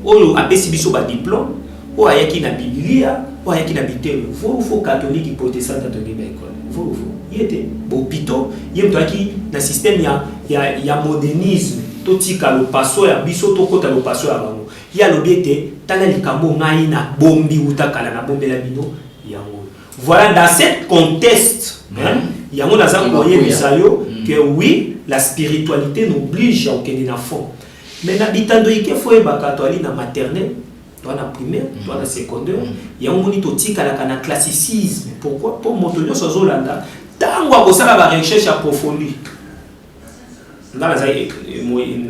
B: oyo apesi biso badiplôme, oyo ayaki na bibilia, oyo ayaki na bitelo fo fo catholique, protestant, atongi baekole fo fo ye te bopito. Ye moto ayaki na système ya modernisme. Totika lopaso ya biso, tokɔta lopaso ya bango. Ye alobi ete tala likambo ngai nabombi wuta kala, nabombela bino yango. Voilà, dans cette contexte, hein, yango naza koyebisa yo que oui, la spiritualité n'oblige ya kokende na fond. Mais na bitando ike, fo oyebaka toali na maternelle, toa na primaire, toa na secondaire. Yango moni totikalaka na classicisme. Pourquoi? Mpo moto nyonso azolanda, ntango akosala barecherche approfondie. Nga nazali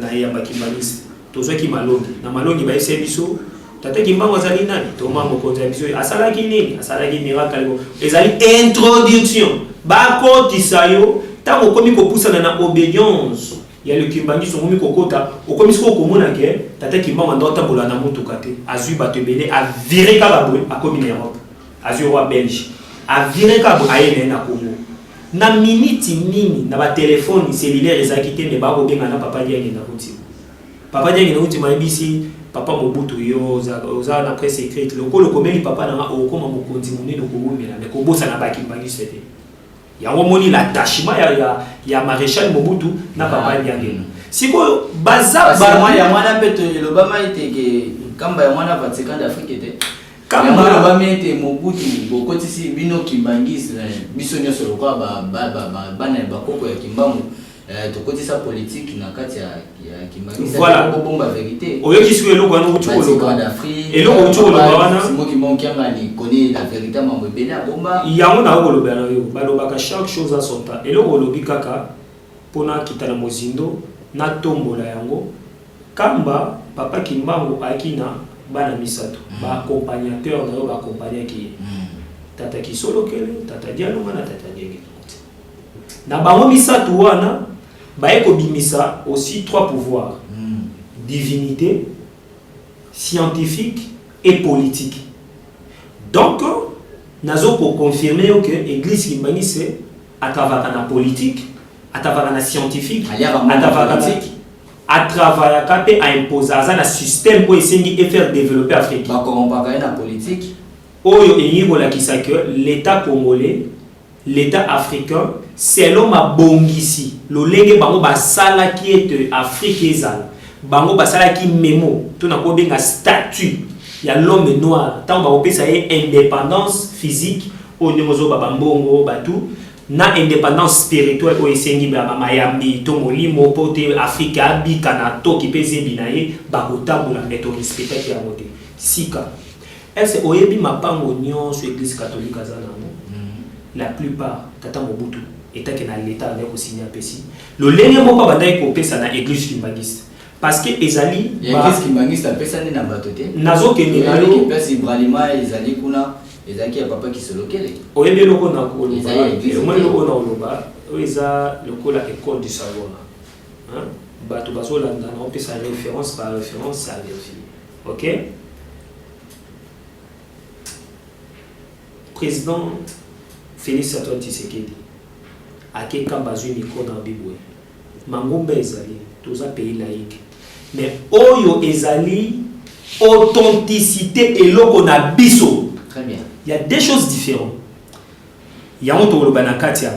B: nayamba kimbanguiste, tozwaki malongi. Na malongi bayebisa biso tata Kimbangu azali nani, toma mokonzi ya biso, asalaki nini, asalaki miracle. Ezali introduction, bakotisa yo. Ntango okomi kopusana na obédience ya le kimbanguiste, okomi kokota, okomi sikoyo komona ke tata Kimbangu anda otambola na motuka te, azwi bato ebele, avire kaka boye, akomi na Europe, azwi roi belge, avire kaka boye, aye na ye na Congo. Na miniti nini? Na batelefone cellulaire ezalaki te, me bakobenga na papa Diangenda Kuntima. Papa Diangenda Kuntima ayebisi papa Mobutu: yo oza na presse écrite, lokola okomeli papa nanga, okokoma mokonzi monene, okowumela. Me kobosana bakimbangiste te. Yango omoni l'attachement ya maréchal Mobutu na papa Diangenda. Sikoyo baza
H: yango wana mpe elobama ete ke
C: Kamba yango wana Vatican d'Afrique te.
B: Kamba-
C: Yango elobami ete Mobutu bokotisi bino kimbanguiste biso nyonso lokola ba, ba, ba, ba, bana ya bakoko ya Kimbangu eh, tokotisa politique na kati ya, ya kimbanguiste.
B: Voilà.
C: Bobomba vérité.
B: Oyoki sikoyo eloko wana outi
C: Vatican
B: koloba.
C: d'Afrique.
B: Eloko outi koloba wana.
C: Simon Kimbangu Kiangani connaît la vérité mambo ebele abomba.
B: Yango na kolobela na yo, balobaka chaque chose à son temps. Eloko olobi kaka mpo nakita na mozindo, natombola yango. Kamba, papa Kimbangu ayaki na bana misatu, ba accompagnateur na yo ba accompagnaki ye. Tata Kisolokele, Tata Dialunga na Tata Diangienda. Na bango misatu wana baye kobimisa aussi trois pouvoirs. Divinité, scientifique et politique. Donc, nazo ko confirmer yo que église Kimbanguiste atravaka na politique, atravaka na scientifique,
C: Aliaka mbongo
B: atravaka na
C: politique.
B: atravayaka mpe aimposa, aza na système oyo esengi e faire développer Afrique.
C: Bakorrompaka ye na politique.
B: Oyo elingi kolakisa que l'État congolais, l'État africain, selon mabongisi lolenge bango basalaki ete Afrique ezala, bango basalaki memo to na kobenga statut ya l'homme noir ntango bakopesa ye indépendance physique oyo ndenge ozoba bambongo batu na indépendance spirituelle oyo esengi ba mayambi to molimo mpo te Afrique abika na toki mpe zebi na ye bakotambola, mais torespectaki yango te. Sika est-ce oyebi mapango nyonso église catholique aza nango? La plupart tata Mobutu etake na l'état abandaki kosigne apesi lolenge moko abandaki kopesa na église kimbanguiste parce que ezali
C: Ya église kimbanguiste apesa nde na bato te.
B: Nazokende na yo.
C: Oyebi place Ibrahima ezali kuna, ezalaki ya papa Kisolokele.
B: Oyebi eloko na koloba,
C: Ezali ya église
B: omoni
C: te.
B: eloko na koloba oyo eza lokola école du savoir, hein? Bato bazolanda na opesa référence par référence, ça vérifie. Ok, président Félix Antoine Tshisekedi ake Kamba, azwi micro na bibwe mangomba ezali, toza pays laïque, mais oyo ezali authenticité eloko na biso.
C: Très bien.
B: Il y a deux choses différentes. Yango tokoloba na kati ya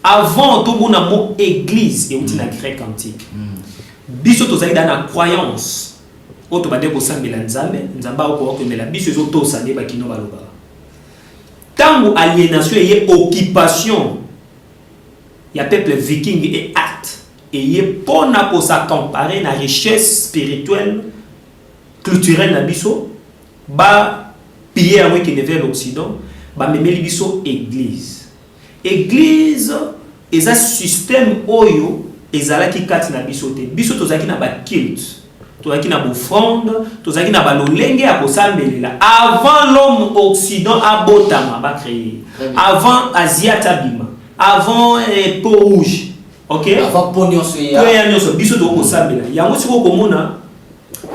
B: avant tomona mot église euti na grec antique. Biso tozali da na croyance oyo tobandeki kosambela Nzambe, Nzambe akokoka komela biso, ezotosa nde bakino balobaka. Ntango aliénation eye, occupation ya peuple viking et acte eye mpona kos'accaparer na richesse spirituelle, culturelle na biso, bapille yango ekende vers l'Occident, bamemeli biso église. Église eza système oyo ezalaki kati na biso te. Biso tozalaki na baculte, tozalaki na bofrande, tozalaki na balolenge ya kosambelela avant l'homme occident abotama, bacréer avant asiate abima, avant peau rouge, ok.
C: Avant po nyonso eya.
B: Po ya nyonso biso tokoki kosambela yango. Sikoyo komona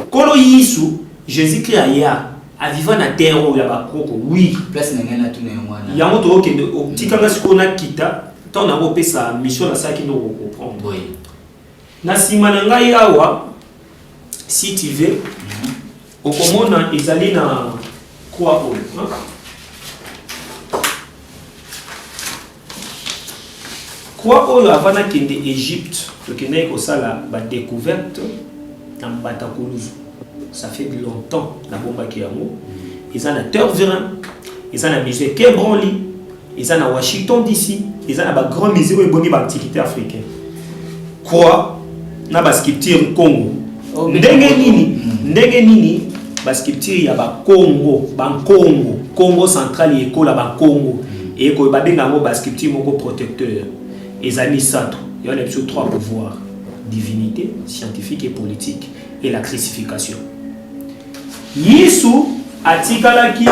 B: Nkolo Yesu Jésus Christ aya aviva na terre oyo ya bakoko, oui.
C: Place na ngai natuna yango wana.
B: Yango tokokende, otikanga sikoyo nakita ntango nango opesa mission nasalaki nde okokomprendre.
C: Boye.
B: Na nsima na ngai awa, si tu veux, okomona ezali na croix oyo, hein? Croix oyo, avant nakende Égypte, tokendaki kosala badécouverte na Mbata Kuluzu. Ça fait longtemps nabombaki yango. Eza na Tervuren, eza na musée Quai Branly, eza na Washington DC, eza na bagrand musée oyo ebongi baantiquité africaine. Croix na basculpture Congo.
C: Oh,
B: ndenge nini, ndenge nini basculpture ya bakongo, bankongo, Congo central ekola bakongo, ekoyo babenga yango basculpture moko protecteur. Eza misato ya na biso, trois pouvoirs: divinité, scientifique et politique, et la crucifixion. Yesu atikalaki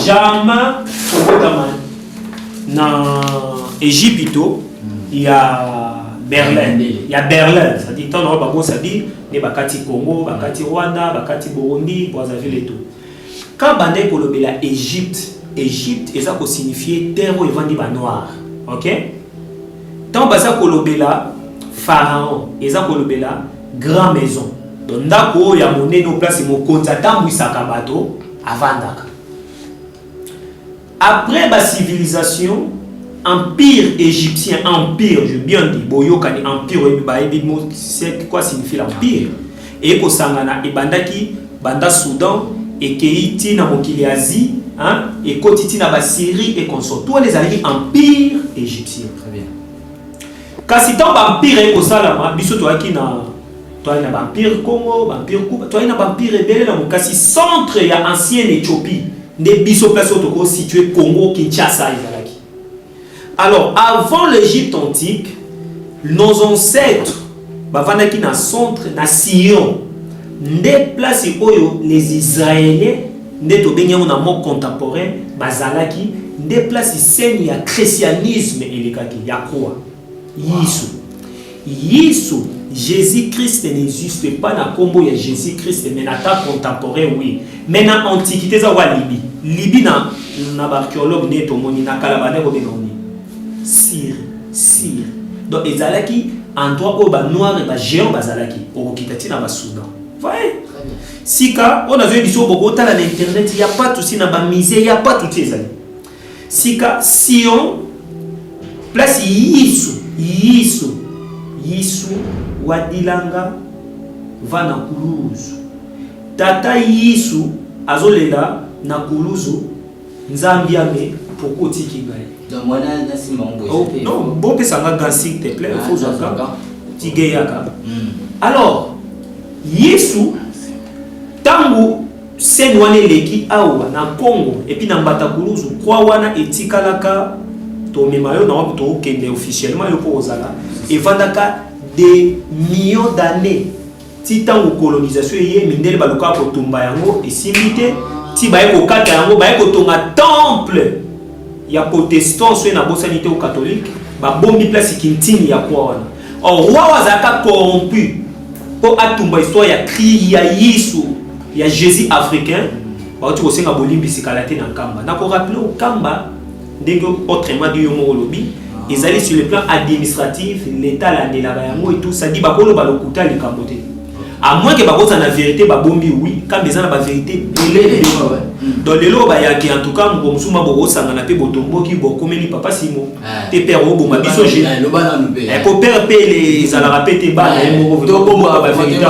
B: jamais kobotama na Egypto ya Berlin, ya Berlin, c'est-à-dire ntango nango bango, c'est-à-dire nde bakati Congo, bakati Rwanda, bakati Burundi, Brazzaville et tout. Ka bandaki kolobela Égypte, Égypte eza kosignifie terre oyo evandi banoir, ok. Ntango baza kolobela pharaon, eza kolobela grand maison, donc ndako oyo ya monene, oyo place mokonzi atambwisaka bato, avandaka. Après basivilisation, empire égyptien, empire, je bien dit, boyokani empire, oyebi, bayebi mo c'est quoi signifie l'empire. Eye kosangana, ebandaki banda Soudan, ekeyi ti na mokili ya Asie, hein, ekoti ti na ba Syrie et consort. Tout wana ezalaki empire égyptien.
C: Très bien.
B: Kasi ntango ba empire eye kosalama, biso toyaki na toyaki na ba empire Congo, ba empire Kuba, toyaki na ba empire ebele na kasi centre ya ancienne Éthiopie nde biso place oyo toko situer Congo Kinshasa ezalaki. Alors avant l'Égypte antique, nos ancêtres bavandaki na centre na Sion nde place oyo les Israéliens nde tobengi yango na mot contemporain bazalaki nde place scène ya christianisme elekaki ya croix. Yesu. Yesu, Jésus-Christ n'existe pas na kombo ya Jésus-Christ mais na temps contemporain oui. Mais na antiquité eza wa Libye. Libye na na ba archéologue nde tomoni na kala banda kobenga ngo nini? Syrie, Syrie. Donc ezalaki endroit oyo ba noirs et ba géants bazalaki. Okokita ti na ba Soudan. Voyez? Sika oyo nazoyebi biso bokotala na internet ya pas tout na ba musée ya pas tout ezali. Sika Sion place Yesu Yesu Yesu wadilanga va na kuluzu tata Yesu azolela na kuluzu Nzambi ame pourquoi otiki ngai.
C: Donc moi na na simba ngo
B: oh, non bopesa nga gant s'il te plaît faut zwa gant tigeyaka. Alors Yesu tango Scène wana eleki awa na Congo et puis na Mbata Kuluzu croix wana etikalaka tomema yo na wapi tokende officiellement yo po ozala evandaka des millions d'années ti ntango colonisation eye mindele balukaka kotumba yango esimbi te ti baye kokata yango baye kotonga temple ya protestant soki nabosani te o catholique babombi place kintini ya croix wana or roi oyo azalaka corrompu mpo atumba histoire ya cri ya Yesu ya Jésus africain bauti kosenga bolimbisi kala te na Nkamba. Nako rappeler yo Nkamba ndenge autrement dit yo moko olobi ezali sur le plan administratif l'État alandelaka yango et tout ça dit bakoloba lokuta likambo te à moins que bakozala na vérité babombi oui Nkamba eza na ba vérité ebele ebele donc lelo bayaki en tout cas moko mosusu ma bokosangana mpe botomboki bokomeli papa Simo te père oboma biso je po père mpe ezalaka mpe te bana ye moko ba vérité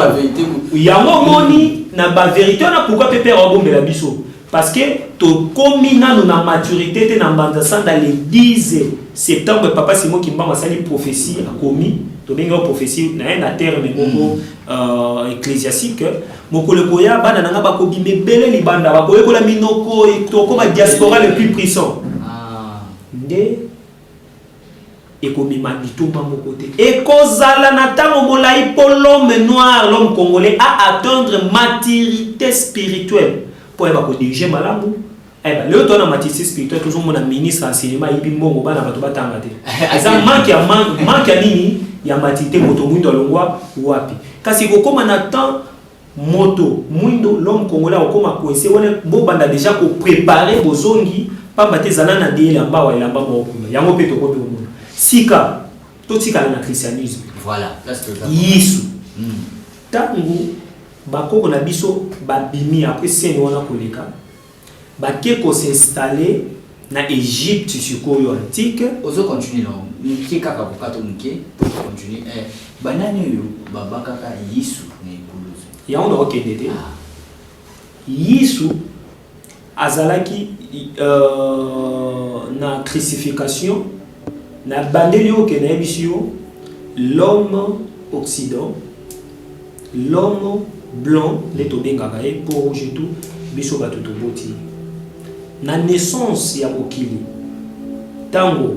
B: yango omoni na ba vérité wana pourquoi mpe père abombela biso parce que tokomi nanu na maturité te na Mbanza Sanda le 10 septembre papa Simon Kimbangu asali prophétie akomi tobengi yango prophétie na ye na terme moko ecclésiastique mokolo ekoya bana na nga bakobima ebele libanda bakoyekola minoko tokoma diaspora le plus puissant nde ekomema litomba moko te ekozala na ntango molai mpo l'homme noir l'homme congolais a atteindre maturité spirituelle mpo ayeba kodirige malamu ayeba lelo toza na maturité spirituelle tozomona ministre enseignement ayibi mbongo bana bato batanga te eza manque ya manque ya nini ya maturité moto mwindo alongwa wapi kasi ekokóma na temps moto mwindo l'homme congolais akokóma coince wana bobanda déjà koprépare bozongi pamba te ezala na de elamba wa elamba moko kuna yango mpe tokomi komona sika totikala na christianisme.
C: Voilà.
B: Yesu ntango bakoko na biso babimi après scène wana koleka bake kosinstalle na Égypte sikoyo antique.
C: Ozo continue na moke kaka kokata moke po continue banani oyo babakaka Yesu na ekuluzu?
B: Yango na okende te. Yesu azalaki na crucifixion na bandeli oyo ke nayebisi yo l'homme occident l'homme blanc nde tobengaka ye peau rouge et tout biso bato toboti na naissance ya mokili ntango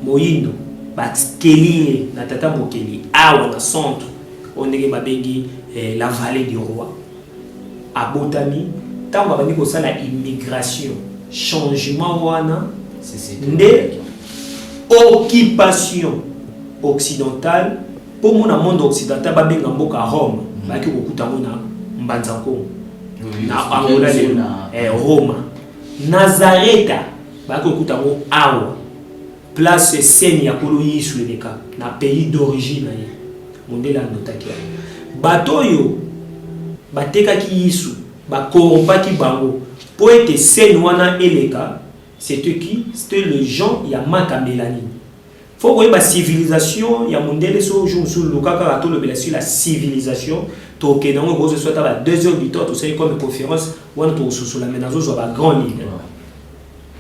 B: moyindo bakeli ye na tata mokeli awa na centre oyo ndenge babengi la vallée du roi abotami ntango abandi kosala immigration changement wana nde occupation occidentale mpo mona monde occidental babenga mboka Rome bayaki kokuta yango na Mbanza Nkongo na Angola lelo Roma Nazareta bayaki kokuta yango awa place scène ya kolo Yesu eleka na pays d'origine na ye mondele anotaki yango bato oyo batekaki Yesu bakorompaki bango mpo ete scène wana eleka. C'était qui? C'était le gens ya Maka Mélanie. Faut koyeba civilisation ya mondele so jour mosusu luka kaka tolobela sur la civilisation. Tokende yango, ekozwa so ata ba 2 heures du temps, tosali comme conférence wana, tokososola. Me nazozwa ba grand ligne.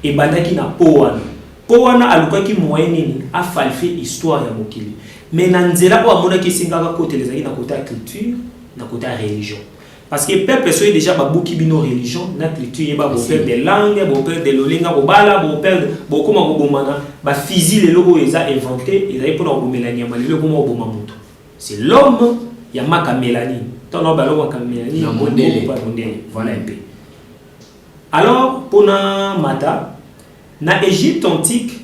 B: Ebandaki na po wana, po wana alukaki moyen nini afalsifier histoire ya mokili. Mais na nzela oyo amonaki esengaka kotela ezalaki na côté ya culture, na côté ya religion, parce que peuple soki déjà babuki bino religion na culture, yeba boperdre langue, boperdre lolenga kobala, boperdre, bokóma kobomana. Bafusil lelo oyo eza inventé ezali mpona kobomela nyama, lelo ekóma koboma moto. C'est l'homme ya maka mélanine, ntango balobaka mélanine.
C: Na mondele.
B: Mondele, voilà un peu. Alors, mpona mata na Égypte antique,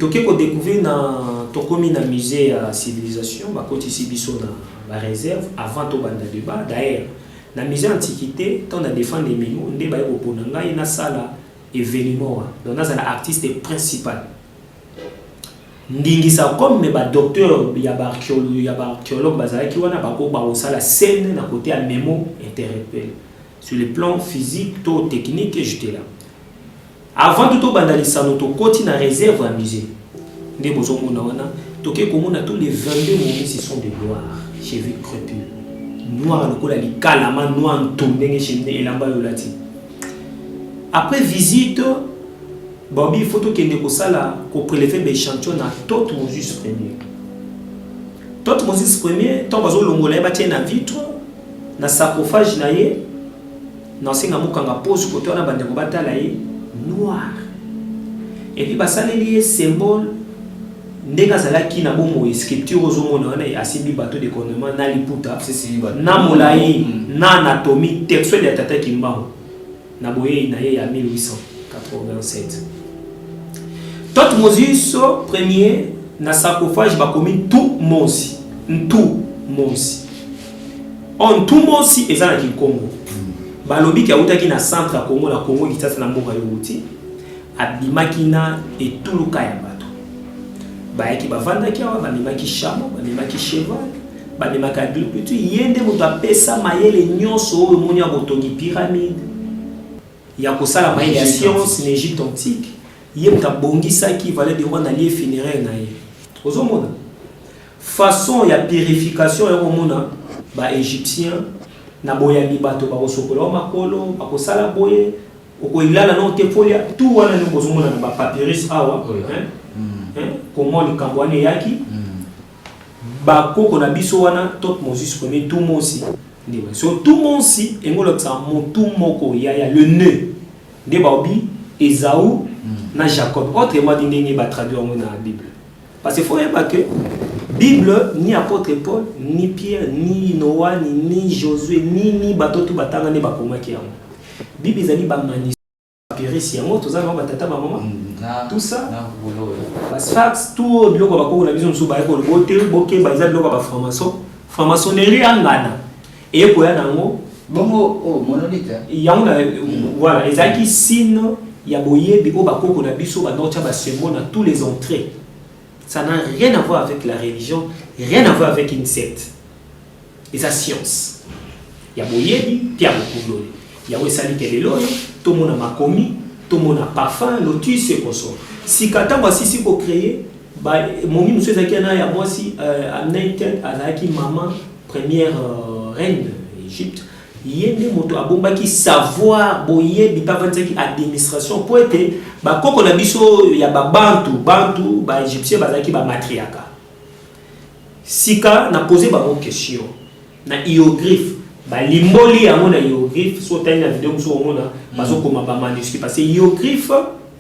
B: toke kodécouvrir na tokomi na musée ya civilisation, bakotisi biso na baréserve avant tobanda débat. D'ailleurs, na musée antiquité, ntango na défendre emino nde baye kopona ngai nasala événement wana, donc nazala artiste principal. Ndingisa comme badocteur ya baarchéologue bazalaki wana, bako bakosala scène na côté ya mémo intellectuel, sur le plan physique to technique, j'étais là. Avant tout tobanda lisano, tokoti na réserve ya musée nde bozomona wana, toke komona tous les 22 momies, ce sont des noirs, cheveux crépus, noir lokola likalama, noir ntu ndenge cheminée elamba oyo olati. Après visite, baobi il faut tokende kosala koprélever baéchantillon na Thotmoses Premier. Thotmoses Premier, ntango bazolongola ye, batie na vitre na sarcophage na ye, na osenga mokanga pose kote wana, bandeko batala ye noir. Et puis basaleli ye symbole ndenge azalaki na bomoi. Sculpture ozomona wana, asimbi bateau de commandement na liputa na molai na anatomie textuelle ya tata Kimbangu na boyei na ye ya 1887. Thotmoses Premier, na sarcophage bakomi Ntu Mosi, Ntu Mosi. O Ntu Mosi eza na Kikongo. Balobiki awutaki na centre ya Congo, na Congo Kinshasa, na mboka yo wuti. Abimaki na etuluka ya bato, bayaki bavandaki awa, bamemaki chameau, bamemaki cheval, bamemaki agriculture. Ye nde moto apesa mayele nyonso oyo omoni ya botongi pyramide, ya kosala mayele ya science na Égypte antique. Ye moto abongisaki vallée de roi na lieu funéraire na ye. Ozomona façon ya purification ya komona baégyptien na boyambi bato, bakosokola wa makolo, bakosala boye, okoilala no te, folia tout wana nde bozomona na bapapyrus awa, hein? Hein? Comment likambo wana eyaki, bakoko na biso wana. Thotmoses Premier, Tumosi nde so Tumosi engolakisa motu moko yaya le nœud nde baobi Esaü na Jacob, autrement dit ndenge batraduire yango na Bible. Parce que faut yeba que Bible, ni apôtre Paul, ni Pierre, ni Noa, ni Josué, ni bato tu batanga nde bakomaki yango. Bible ezali bamani papyrus yango toza nango, batata, bamama, tout ça, basphinx, tout biloko bakoko na biso mosusu baye koloba te. Bokeba, eza biloko ya bafranc-maçon, franc-maçonnerie ya ngana eye koya nango.
C: Bongo oh, monolithe.
B: Yango na voilà, ezalaki signe ya boyebi oyo bakoko na biso banotya basymbole na tous les entrées. Ça n'a rien à voir avec la religion, rien à voir avec une secte. Eza science ya boyebi mpe ya bokundoli. Yango esali ke lelo oyo tomona makomi, tomona parfum lotus et consort. Sika ntango asisi kocréer momi mosusu ezalaki na ya mwasi Amneite, azalaki mama première reine Égypte. Ye nde moto abombaki savoir, boyebi, mpe avandisaki administration, mpo ete bakoko na biso ya babantu, bantu baégyptien bazalaki bamatriarcat. Sika na pose bango question na hiéroglyphe, balimboli yango na hiéroglyphe. So otali na video mosusu, omona bazokoma bamanuscrit, parce que hiéroglyphe,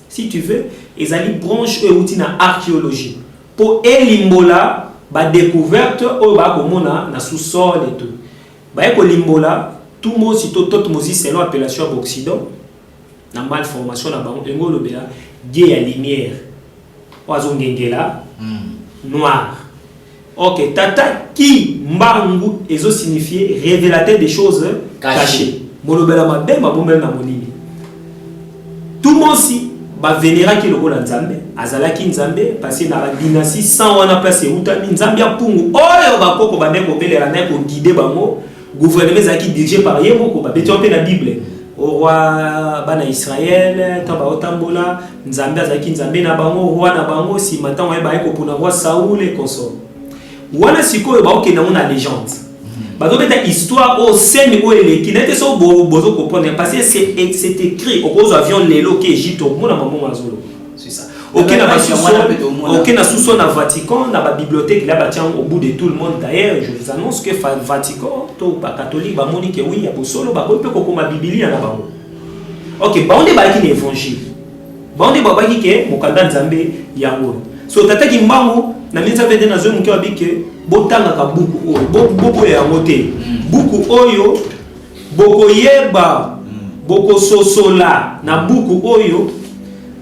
B: si tu veux, ezali branche oyo euti na archéologie mpo elimbola badécouverte oyo bakomona na sous-sol et tout. Baye kolimbola Tumosi to Thotmosis selon appellation ya baoccident na malformation na bango. Yango olobela dieu ya lumière oyo azongengela noir. Ok, tata Kimbangu ezosignifie révélateur des choses cachées, molobela mabe mabombeli na molili. Tumosi bavénéraki lokola nzambe, azalaki nzambe parce na badynastie 100 wana place eutami nzambe ya mpungu oyo bakoko bandeki kobelela naye koguide bango. Gouvernement ezalaki dirigé par ye moko. Babeti mpe na Bible o roi bana Israel, ntango baotambola, nzambe azalaki nzambe na bango, roi na bango. Nsima ntango aye, baye kopona roi Saul et consort wana. Sikoyo baokende yango na légende. Bazobeta histoire oyo scène oyo eleki na ete so bozo comprendre parce que c'est c'est écrit. Okozwa avion lelo ke Egypte, okomona mamongo azoloba, c'est ça. Oke na basusu, oke na susu na Vatican, na babibliothèque là batia au bout de tout le monde. D'ailleurs, je vous annonce que Vatican to bacatholique bamoni ke oui, ya bosolo, bakoki mpe kokoma bibilia na bango. Ok, bango nde bayaki na évangile, bango nde babaki ke mokanda Nzambe yango oyo. So tata Kimbangu na 1922 nazwi moke babi ke botangaka buku oyo, boboya yango te. Buku oyo bokoyeba, bokososola na buku oyo,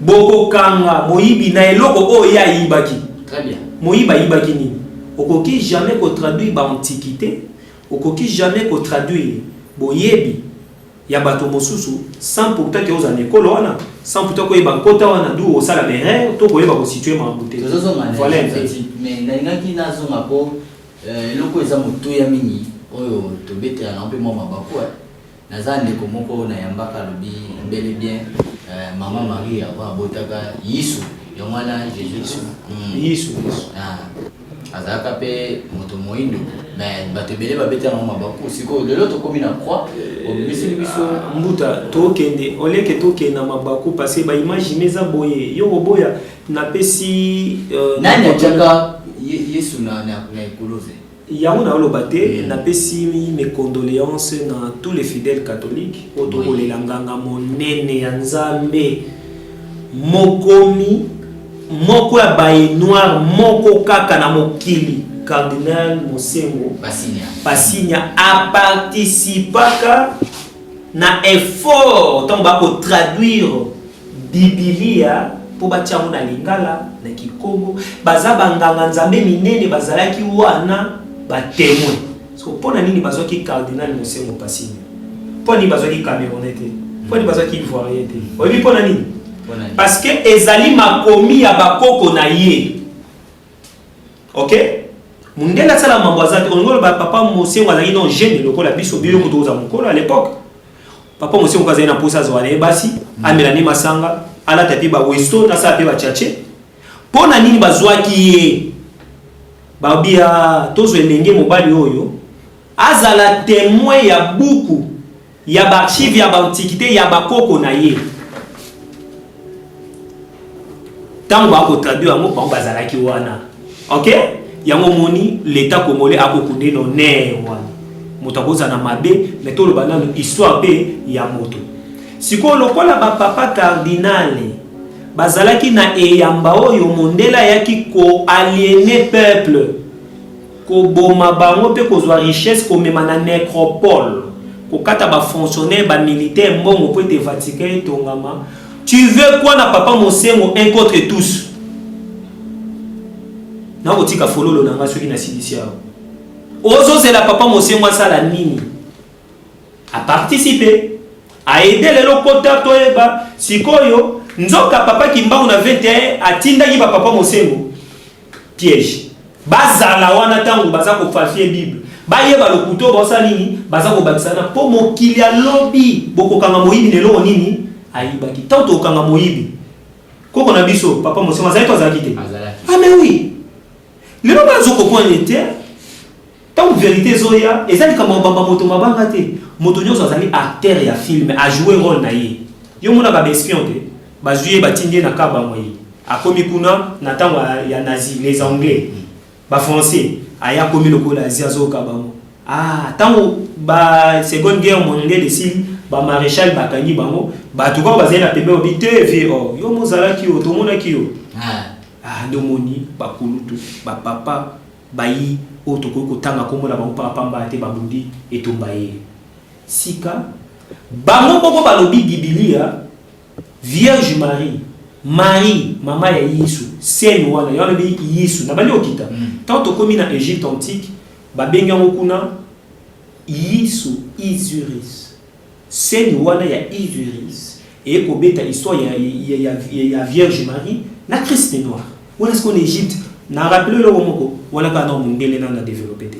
B: bokokanga moyibi na eloko oyo ye ayibaki.
C: Très bien.
B: Moyibi ayibaki nini? Okoki jamais kotraduire baantiquité, okoki jamais kotraduire boyebi ya bato mosusu sans pourtant ke ozala na ekolo wana, sans pourtant koyeba nkota wana du osala baerreur to koyeba kositue makambo te.
C: Tozozonga na
B: Voilà un
C: Egypte
B: peu.
C: antique, mais nalingaki nazonga mpo eloko eza motuya mingi oyo tobetelaka mpe mwa mabaku. Naza ndeko moko nayambaka, alobi bel et bien mama Marie avant abotaka Yisu, yango wana Jésus.
B: Yisu, Yesu.
C: Ah, azalaka mpe moto moyindo, mais bato ebele babetela yango mabaku. Sikoyo lelo tokómi na croix, obimiseli biso.
B: Mbuta, tokende oleke, tokende na mabaku parce que baimage eza boye, yo koboya napesi
C: Nani atiaka Yesu na ekuluze?
B: Yango naoloba te. Napesi mes condoléances na tous les fidèles catholiques oyo tokolela nganga monene ya Nzambe, mokomi moko ya baye noir moko kaka na mokili, cardinal Mosengo
C: Pasinya.
B: Pasinya. Aparticipaka na effort ntango bakotraduire bibilia mpo batia yango na lingala, na kikongo. Baza banganga Nzambe minene, bazalaki wana batémoin. So mpo na nini bazwaki cardinal Mosengo Pasinya? Mpo nini bazwaki Camerounais te? Mpo nini bazwaki Ivoirien te? Oyebi mpo na nini? Parce que ezali makomi ya bakoko na ye. Ok, mundele asala mambo aza te. Olingi oloba papa Mosengo azalaki non jeune lokola biso, biyo kutu oza mokolo à l'époque. Papa Mosengo azali na mposa azwa na ye basi, amela ne masanga, alata mpe bawesto, asala mpe bachache. Mpo na nini bazwaki ye? Babia tozwa elenge mobali oyo azala témoin ya buku ya baarchive ya baantiquité ya bakoko na ye. Ntango bakotraduire yango, bango bazalaki wana. Ok, yango omoni l'état congolais akokunde na honneur wana. Moto akozala na mabe, mais toloba nanu histoire mpe ya moto. Sikoyo lokola bapapa cardinal bazalaki na eyamba oyo mondele ayaki koaliéner peuple, koboma bango mpe kozwa richesse, komema na nécropole, kokata bafonctionnaire, bamilitaire mbongo mpo ete Vatican etongama, tu veux quoi na papa Mosengo? Un contre tous. Nakotika fololo na nga soki nasilisi awa. Ozozela papa Mosengo asala nini? Aparticipe, aide lelo kota toyeba sikoyo. Nzoka papa Kimbangu na 21 atindaki bapapa Mosengo piège, bazala wana ntango baza kofalsifier Bible, bayeba lokuta oyo baosala nini, baza kobakisana mpo mokili alobi bokokanga moyibi na eloko nini ayibaki. Ntango tokokanga moyibi, koko na biso papa Mosengo azalaki to azalaki te? Ah mais oui, lelo bazokomprendre te. Ntango vérité ezoya, eza likambo ya kobamba moto mabanga te. Moto nyonso azali acteur ya film, ajoue rôle na ye. Yo monaka baespion te, bazwi ye, batindi ye na ka bango, ye akomi kuna na ntango ya nazi, les Anglais, Bafrançais, aya akomi lokola azi azoyoka bango. Ah, ntango ba Seconde Guerre mondiale esili, bamaréchal bakangi bango, bato kaka bazali na pembe babi te vie or yo mozalaki yo, tomonaki yo. Ah, nde omoni bakulutu, bapapa bayi oyo tokoki kotanga nkombo na bango pamba te, babundi etumba ye. Sika bango moko balobi bibilia, Vierge Marie, Marie mama ya Yesu, scène wana yango alobi Yesu na bandi kokita. Ntango tokomi na Égypte antique, babengi yango kuna Yesu Isuris. Scène wana ya Isuris eye kobeta histoire ya Vierge Marie na Christ noir wana. Sikoyo na Égypte, na rappele eloko moko wana kaka na mondele nano na développé te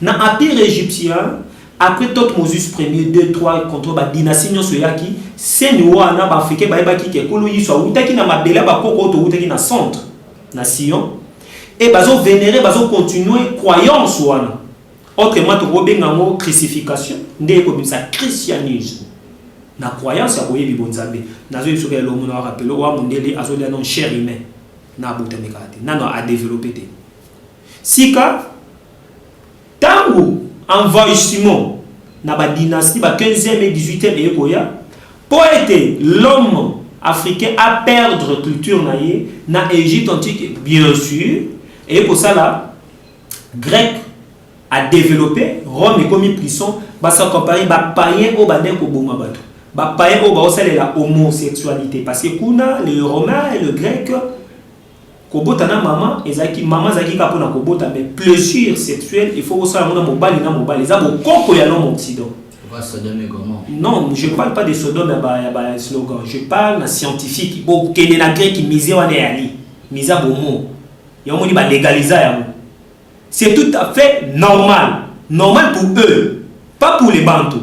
B: na empire égyptien. Après Thotmoses premier, 2, 3, contre badynastie nyonso eyaki, scène wana baafricain bayebaki ke nkolo Yesu awutaki na mabele ya bakoko oyo towutaki na centre na Sion e bazovénérer, bazocontinue croyance wana. Autrement tokobenga yango crucifixion nde ekobimisa christianisme na croyance ya boyebi bonzambe. Nazoyebi soki elongo na rappeler wa mondele azolia non chair humain na abotami kaka te, nano a développer te. Sika tango envahissement na ba dynastie ba 15e et 18e eye koya mpo ete l'homme africain a perdre culture na ye na Égypte antique, bien sûr eye kosala grec a développé Rome ekomi puissant, basakompare bapayen oyo bandeki koboma bato, bapayen oyo baosalela homosexualité, parce que kuna le romain et le grec, kobota na mama ezalaki, mama azalaki kaka mpona kobota, mais plaisir sexuel il faut kosala yango na mobali na mobali. Eza bokoko ya l'homme occident. Non, je parle pas de Sodome ya ba slogan, je parle na scientifique. Bokende na grec, musée wana eyali musée ya bomo yango, moni balégaliza yango, c'est tout à fait normal, normal pour eux, pas pour les Bantu,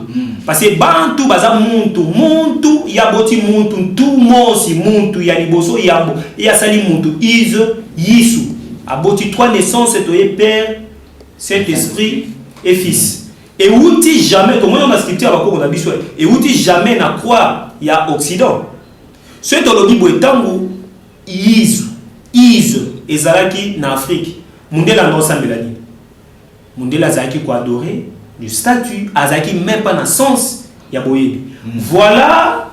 B: parce que Bantu baza muntu, muntu ya boti muntu ntu mosi, muntu ya liboso yambo ye asali muntu ize Yisu aboti trois naissances, toye Père, Saint Esprit et Fils. Euti jamais, tomoni na scripture ya bakoko na biso, euti jamais na croix ya occident. Soki tolobi boye, ntango Yisu ize ezalaki na Afrique, mundele anga osambela nini? Mundele azalaki koadorer le statut, azalaki même pas na sens ya boyebi. Voilà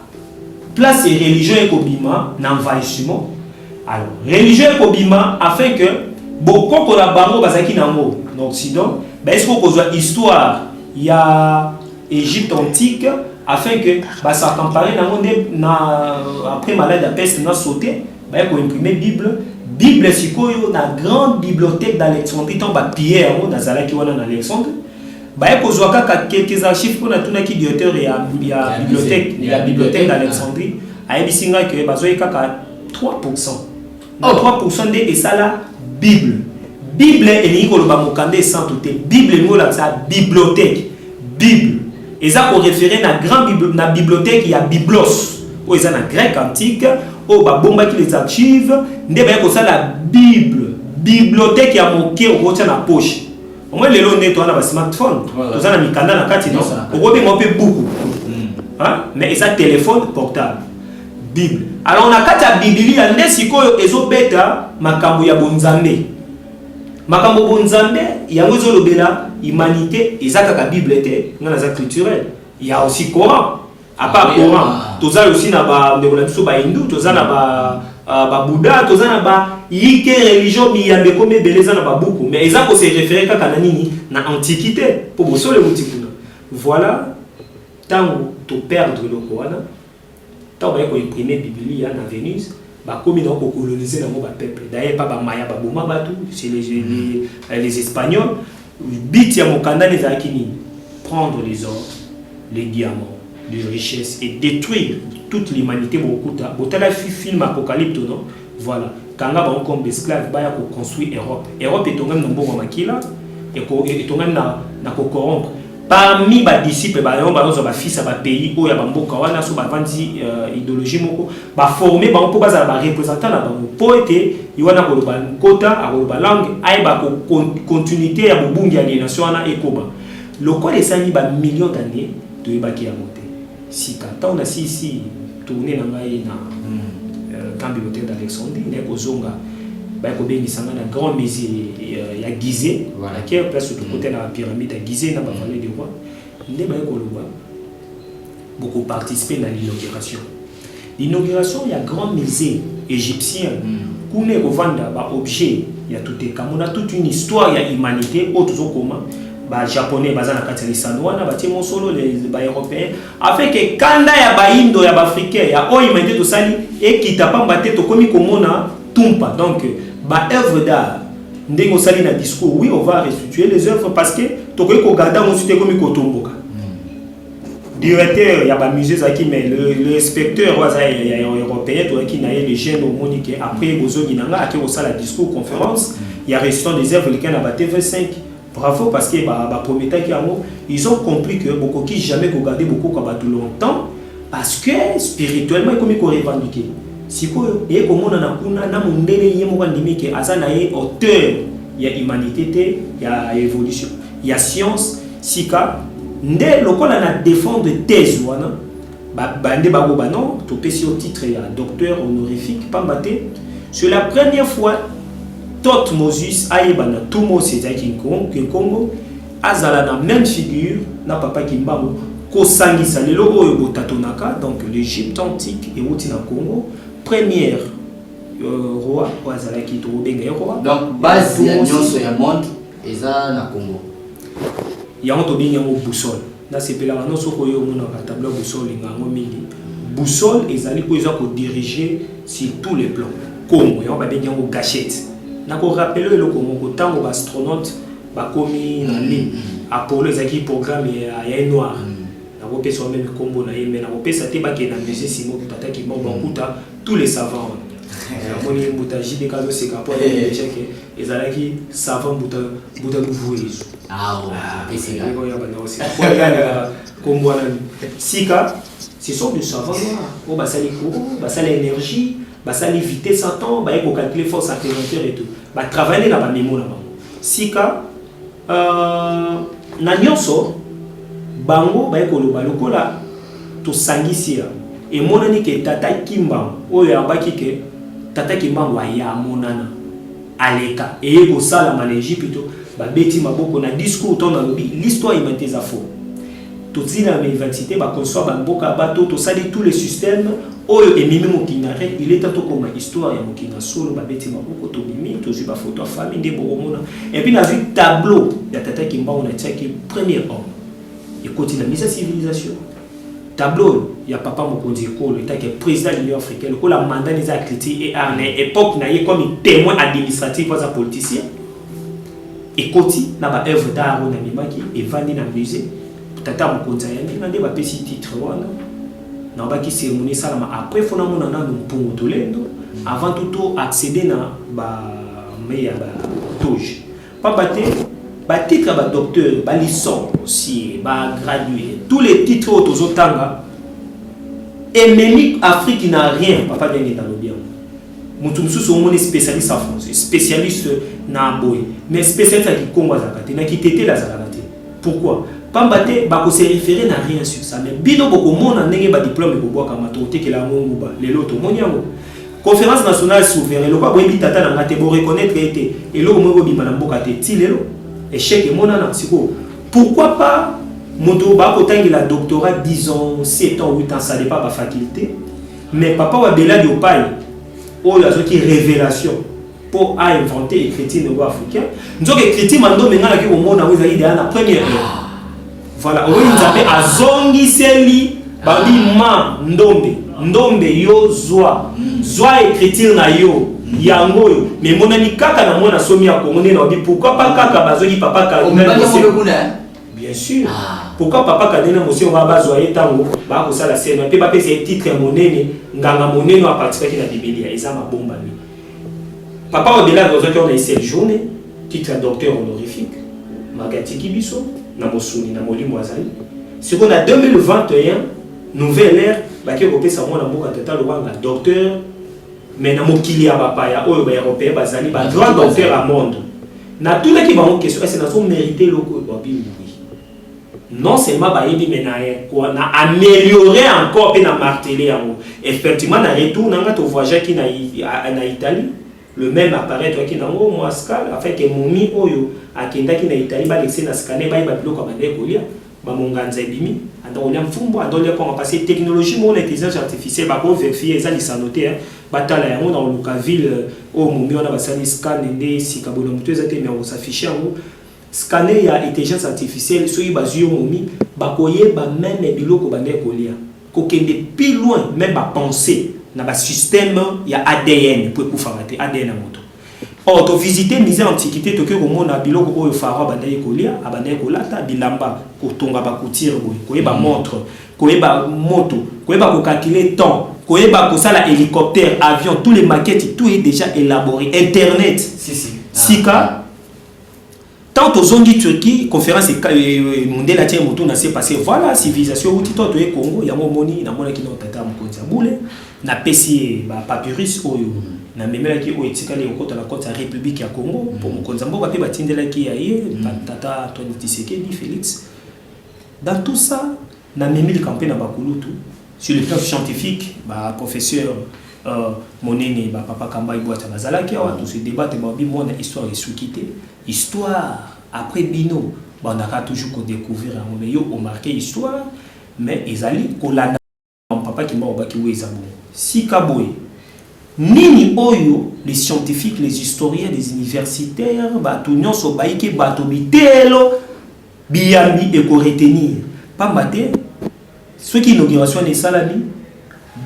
B: place et religion ekobima na envahissement. Alors religion ekobima afin que bokoko na bango bazalaki nango na occident, baesi kozwa histoire ya Égypte antique afin que bas'accaparer nango. Nde na après malade ya peste na sauté, baye koimprimer Bible. Bible sikoyo na grande bibliothèque d'Alexandrie, ntango bapiller yango, nazalaki wana na Alexandrie, baye kozwa kaka quelques archives mpo natunaki directeur ya bibliothèque, ya bibliothèque d'Alexandrie, ayebisi ngai ke bazwaki kaka 3 na 3 nde esala Bible. Bible elingi koloba mokanda esantu te. Bible elingi kolakisa bibliothèque. Bible eza koréférer na grand na bibliothèque ya Biblos oyo eza na grec antique, oyo babombaki les archives, nde baye kosala Bible. Bibliothèque ya moke okotia na poche. Omoi lelo nde toza na basmartphone, toza na mikanda na kati, no okobenga mpe buku, mais eza téléphone portable, Bible. Alors na kati ya Bibilia nde sikoyo ezobeta makambo ya bonzambe. Makambo bonzambe yango ezolobela humanité. Eza kaka Bible te, nga naza culturel, ya aussi Coran. À part Coran, toza aussi na bandeko na biso bahindu, toza na babouddha, toza na bayike religion miyambe ekomi ebele, eza na babuku, mais eza kose référer kaka na nini? Na antiquité, mpo bosolo euti kuna. Voilà, ntango toperdre eloko wana, ntango baye koimprimer Bibilia na Venise, bakomi nango kocoloniser nango bapeuple. D'ailleurs pa bamaya baboma bato, c'est les Espagnols. But ya mokanda ezalaki nini? Prendre les or, les diamants, les richesses et détruire toute l'humanité. Bokuta botala film Apocalypse, non? Voilà, kanga bango comme esclave, baya koconstruire Europe. Europe etongami na mbongo ya makila, etongami na kocorrompre. Parmi badisciple bango, bazozwa bafils ya bapays oyo ya bamboka wana, so bavandi idéologie moko, baforme bango mpo bazala bareprésentant na bango, mpo ete ye wana akoloba nkota, akoloba langue, ayeba continuité ya bobungi ya aliénation wana ekoba. Lokola esangi bamillion d'année, toyebaki yango te. Sika ntango nasilisi tournée na ngai na camp bibliothèque d'Alexandrie, naye kozonga, baye kobengisa ngai na grand musée ya Gizeh, na place tokota na pyramide ya Gizeh na bavallée du roi. Nde baye koloba bokoparticiper na l'inauguration ya grand musée égyptien. Kuna ekovanda baobjet ya Toutankhamon na toute une histoire ya humanité oyo tozokoma. Bajaponais baza na kati ya lisano wana, batie mosolo, baeuropéen, afin ke kanda ya bayindo, ya baafricain, ya oyo humanité tosali ekita, pamba te tokomi komona tumpa. Donc baœuvre d'art, ndenge osali na discours, oui, on va restituer les œuvres, parce que tokoki kogarder yango soki ekomi kotomboka. Directeur ya bamusée ezalaki, mais l'inspecteur oyo aza ya européen, toyaki na ye, le jeune. Omoni ke après bozongi na nga, ake kosala discours, conférence ya restitution des œuvres eleki na ba TV5. Bravo, parce que baprometaki yango. Ils ont compris que bokoki jamais kogarder bokoko ya bato longtemps, parce que spirituellement ekomi korevendiquer. Sikoyo eye komonana kuna na mondele ye moko andimi ke aza na ye auteur ya humanité te, ya évolution. ya science. Sika nde lokola na défendre thèse wana, bande bakoba non, topesi yo titre ya docteur honorifique, pamba te c'est la première fois Tot Moses ayebana. Thutmose ezalaki Nkongo, azala na même figure na papa Kimbangu, kosangisa lelo oyo botatonaka. Donc l'Égypte antique euti na Congo, première roi oyo azalaki, tokobenga ye roi.
C: Donc base ya nyonso ya monde eza na Congo.
B: Yango tobengi yango boussole. Nasepelaka nyonso soki oyo omonaka tableau ya boussole, olinga yango mingi. Boussole ezali oyo eza kodiriger sur tous les plans. Congo, yango babengi yango gâchette. Nakorappeler eloko moko: ntango baastronaute bakomi na lune, Apollo ezalaki programme ya ye noir, nakopesa même nkombo na ye, mais nakopesa te. Bakende na musée Simon Tata Kimbangu, bakuta tous les savants wana. Namoni mbuta JDK azoseka po ayebi déjà ke ezalaki savant mbuta Luvuezu. Kombo wana sika, ce sont des savants noirs oyo basali courant, basali énergie, basali vitesse en temps, baye kocalculer force en pesanteur et tout. Batravaille na bamemo na bango. Sika na nyonso bango baye koloba lokola tosangisi ya emonani ke tata Kimbangu oyo abaki ke tata Kimbangu aya amonana aleka eye kosalama na Egypte. Babeti maboko na discours to nalobi l'histoire humanité eza faux. Totili na université, baconstruire bamboka bato, tosali tous les systèmes oyo ememi mokili na rien. Il est temps tokoma histoire ya mokili na solo. Babeti maboko, tobimi, tozwi bafoto ya famille nde bokomona. Et puis nazwi tableau ya tata Kimbangu, natiaki premier homme, ekoti na mise ya civilisation. Tableau ya papa mokonzi ekolo etaki président de l'Union africaine, lokola mandat eza ya culture et art na époque na ye comme témoin administratif aza politicien, ekoti na baœuvre d'art oyo namemaki, evandi na musée. Tata mokonzi ayambi nga nde bapesi titre wana. Nabaki cérémonie esalama après, faut namona nanu mpungu tolendo avant tout to accéder na bame ya batoge, pamba te batitre ya badocteur, balicencié, bagradué, tous les titres oyo tozotanga ememi Afrique na rien. Papa ndenge nalobi yango, moto mosusu omoni spécialiste en français, spécialiste na boye, mais spécialiste ya kikongo azalaka te, na kitetele azalaka te. Pourquoi? Pamba te bakose référer na rien sur ça. Mais bino bokomona ndenge badiplôme ekobwakama, tokotekela yango nguba. Lelo tomoni yango, Conférence nationale souveraine, lokola boyebi tata na nga te, boreconnaître ye te, eloko moko ebima na mboka te. Ti lelo échec emonana. Sikoyo pourquoi pas moto bakotangela doctorat 10 ans, 7 ans, 8 ans, ça dépend bafaculté. Mais papa wa Beladi Opai oyo azwaki révélation mpo ainventer écriture négo africain, nzoka écriture mandombe ngai naki komona yango ezalaki deya na première heure. Voilà, oyo Nzambe azongiseli babi ma ndombe ndombe yo zwa zwa écriture na yo yango oyo. Mais emonani kaka na mwana somi ya Kongo nde na babi pourquoi pas kaka bazwaki papa
C: cardinal.
B: Bien sûr. Pourquoi papa cardinal Monsengwo bazwa ye ntango bakosala sene mpe bapesa ye titre ya monene, nganga monene oyo aparticipaki na Bibelia? Eza mabombami. Papa Odela azwaki wana seule journée titre ya docteur honorifique magatiki biso na mosuni na molimo azali. Sikoyo na 2021, nouvelle ère, bake kopesa mwana mboka tata Lwanga docteur, mais na mokili ya bapaya oyo baeuropéen bazali bagrand docteur ya monde. Natunaki bango question: ese nazomérite eloko oyo? Babi oui. Non seulement bayebi, mais na améliorer encore mpe na marteler yango. Effectivement, na retour na nga, tovoyageaki na Italie, le même appareil toyaki nango mwa scan afin ke momi oyo akendaki na Italie balekise na scanner, bayeba biloko abandaki kolia. Bamonganza ebimi, anda kolia mfumbu, anda kolia kwanga, parce que technologie moko na intelligence artificielle bakovérifier, eza lisano te. Batala yango na koluka ville oyo momi wana basali scan nde sika boye na moto eza te, mais akosafishe yango. Scanner ya intelligence artificielle, soki bazwi yo momi, bakoyeba même biloko bandeki kolia, kokende plus loin, même bapenser na basystème ya ADN po ekufaka te ADN ya moto. Or tovisite musée antiquité, tokoki komona biloko oyo pharaon abandaki kolia, abandaki kolata, bilamba, kotonga bacouture boye, koyeba montre, koyeba moto, koyeba kocalculer temps, koyeba kosala hélicoptère, avion, tous les maquettes, tout est déjà élaboré, internet.
C: Si, si.
B: Sika tant tozongi Turquie, conférence mondele atie motu na se passé. Voilà, civilisation euti to toye Congo. Yango omoni namonaki na tata mokonzi ya bule, napesi ye bapapyrus oyo. Namemelaki oyo etikali ekokota na compte ya Republique ya Congo mpo mokonzi ya mboka mpe batindelaki ya ye tata Antoine Tshisekedi Felix. Dans tout ça, namemi likambo mpe na bakulutu sur le plan scientifique, ba professeur monene ba papa Kambai Bwata bazalaki awa, to se débattre, babi mwana histoire esuki te, histoire après bino bandaka toujours kodécouvrir yango, mais yo omarqué histoire, mais ezali kolanda papa Kimba obaki oyo eza bongo. Sika boye nini oyo les scientifiques, les historiens, les universitaires, bato nyonso bayiki, bato bitelo biyambi ekoretenir, pamba te soki inauguration wana esalami,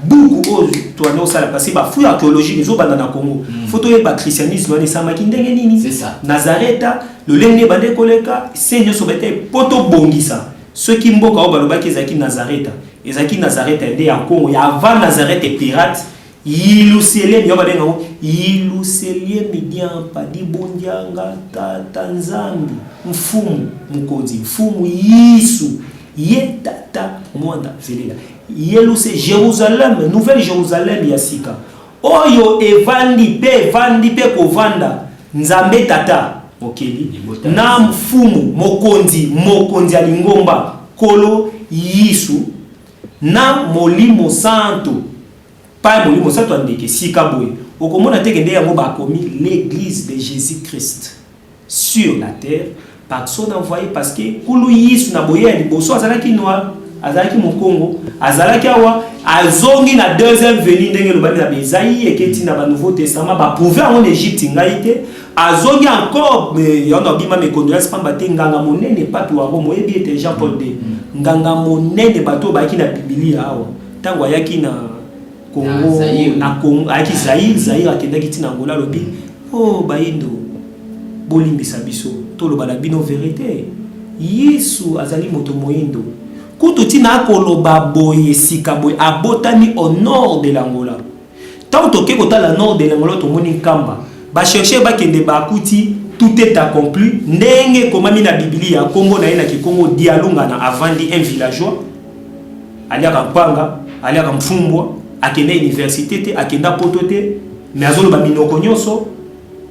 B: buku oyo toanda osala, parce que bafouille archéologique ezobanda na Congo, faut toyeba christianisme wana esalamaki ndenge nini, Nazareta lolenge ebanda ekoleka se nyonso baete mpo tobongisa. Soki mboka oyo balobaki ezalaki Nazareta, ezalaki Nazareta nde ya Congo ya avant Nazareth pirate, Yiluselemi yo babenga yango Yiluselemi diampa dibondianga tata Nzambi mfumu mokonzi mfumu Yisu ye tata mwana velela Yeluse Jérusalem, nouvelle Jérusalem ya sika oyo evandi mpe evandi mpe kovanda Nzambe tata mokeli na mfumu mokonzi, mokonzi ya lingomba Nkolo Yisu na Molimo Santo pa Molimo Santo ya ndeke. Sika boye okomona teke nde yango bakomi l'église de Jésus Christ sur la terre par son envoyé, parce que Nkolo Yesu na boye ya liboso azalaki noir, azalaki mokongo, azalaki awa, azongi na deuxième venue ndenge elobami na Baesaïe, eketi na Banouveau Testament, baprouve yango na Egypte, ngai te, azongi encore. Yango na bima mes condoléances, pamba te nganga monene pape wa Rome, oyebi ete Jean Paul II, nganga monene, bato oyo bayaki na Bibilia awa, ntango ayaki na Congo, na Congo ayaki Zaïre, Zaïre akendaki ntina Angola, alobi: "O bayindo, bolimbisa biso, toloba na bino vérité, Yesu azali moto moyindo." Kutu ntina akoloba boye, sika boye abotami au nord de l'Angola. Ntango toke kotala nord de l'Angola, tomoni Nkamba, bachercheur bakende, bakuti tout est accompli ndenge ekomami na Bibilia. Nkombo na ye na Kikongo Dialungana, avandi un villageois, aliaka mpanga, aliaka mfumbwa, akenda université te, akenda poto te, mais azoloba minoko nyonso.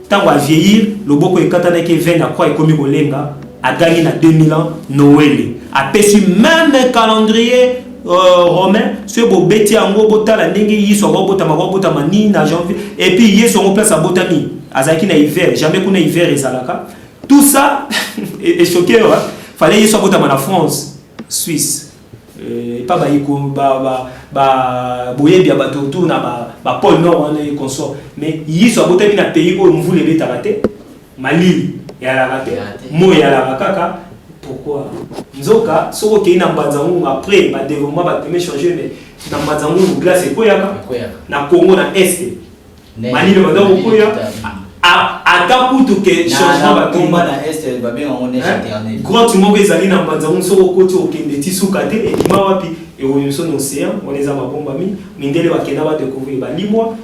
B: Ntango avieillir, loboko ekatanaki, veine ya croix ekomi kolenga, agangi na 2000 ans Noele, apesi même calendrier romain. Soki bobeti yango, botala ndenge Yesu akobotama, akobotama nini na janvier. Et puis Yesu yango, place abotami azalaki na hiver, jamais kuna hiver ezalaka. Tout ça echoqué, fallait Yesu abotama na France, Suisse, epa bayiko boyebi ya bato autour na bapôle nord wana et consort. Mais Yesu abotami na pays oyo mvula ebetaka te, malili eyalaka te, moi eyalaka kaka. Pourquoi? Nzoka soki okei na Mbanza Ngungu, après badéveloppement, bapremier change, mais na Mbanza Ngungu glace ekweyaka. Na Congo, na Est, malili banda kokwea ata kutu ke changement. Grotte moko ezali na Mbanza Ngungu, soki okoti, okende ti suka te, ebima wapi? Évolution na océan wana eza mabombami, mindele bakenda badécouvrir, balimwa.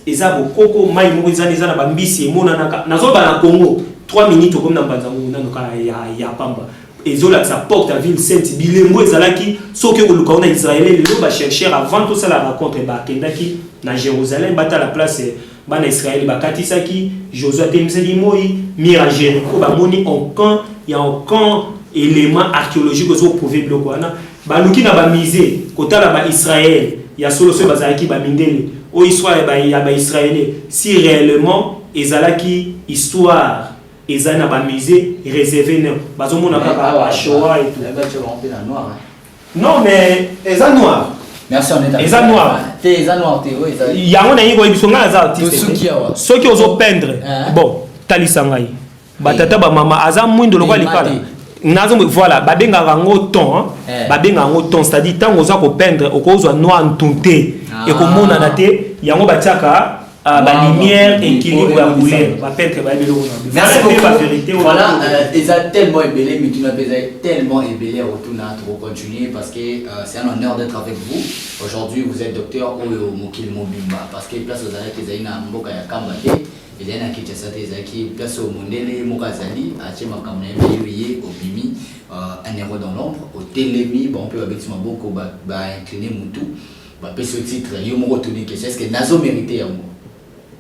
B: Eza bokoko, mai moko eza na bambisi emonanaka. Nazoloba na Congo, 3 minutes okomi na Mbanza Ngungu. Nano kaka ya pamba ezolakisa porte ya ville sainte, bilembo ezalaki. Soki okoluka ngo na Israele lelo, bachercheur avant tosala rencontre bakendaki na Jérusalem, batala place bana Israele bakatisaki, Josué atelemisaki moi, mur ya Jéricho, bamoni aucun ya aucun élément archéologique ozoprouve biloko wana. Baluki na bamusée kotala baisraele ya solo, soki bazalaki bamindele oyo, histoire ya baisraélien, si réellement ezalaki histoire, eza na bamusée réservé no, bazomona kaka bashoa et tout. Non, mais eza noir.
C: Merci, on est
B: Eza noir.
C: Te, eza noir te, oyo eza.
B: Yango nayebi koyebi ngai aza artiste.
C: Tosuki awa.
B: Soki ozopeindre, bon, talisa ngai batata bamama aza mwindo lokola likala nazo. Voilà, babengaka yango ton, babengaka yango ton, c'est-à-dire ntango oza kopeindre, okozwa noir ntu te, ekomonana te. Yango batiaka balumière, équilibre ya couleur, bapeintre bayebi eloko na.
C: Merci beaucoup. Voilà, eza tellement ebele mituna mpe eza tellement ebele ya kotuna. Tokocontinue parce que c'est un honneur d'être avec vous aujourd'hui. Vous êtes docteur oyo mokili mobimba, parce que place ozalaki ezali na mboka ya Kamba te, ezali na Kinshasa te, ezalaki place oyo mondele moko azali atie makambo na ye, mpe yo ye obimi un héros dans l'ombre, otelemi bango mpe babeti maboko, baincline mutu, bapesi yo titre. Yo moko otuni question: est ce que nazo mérite yango?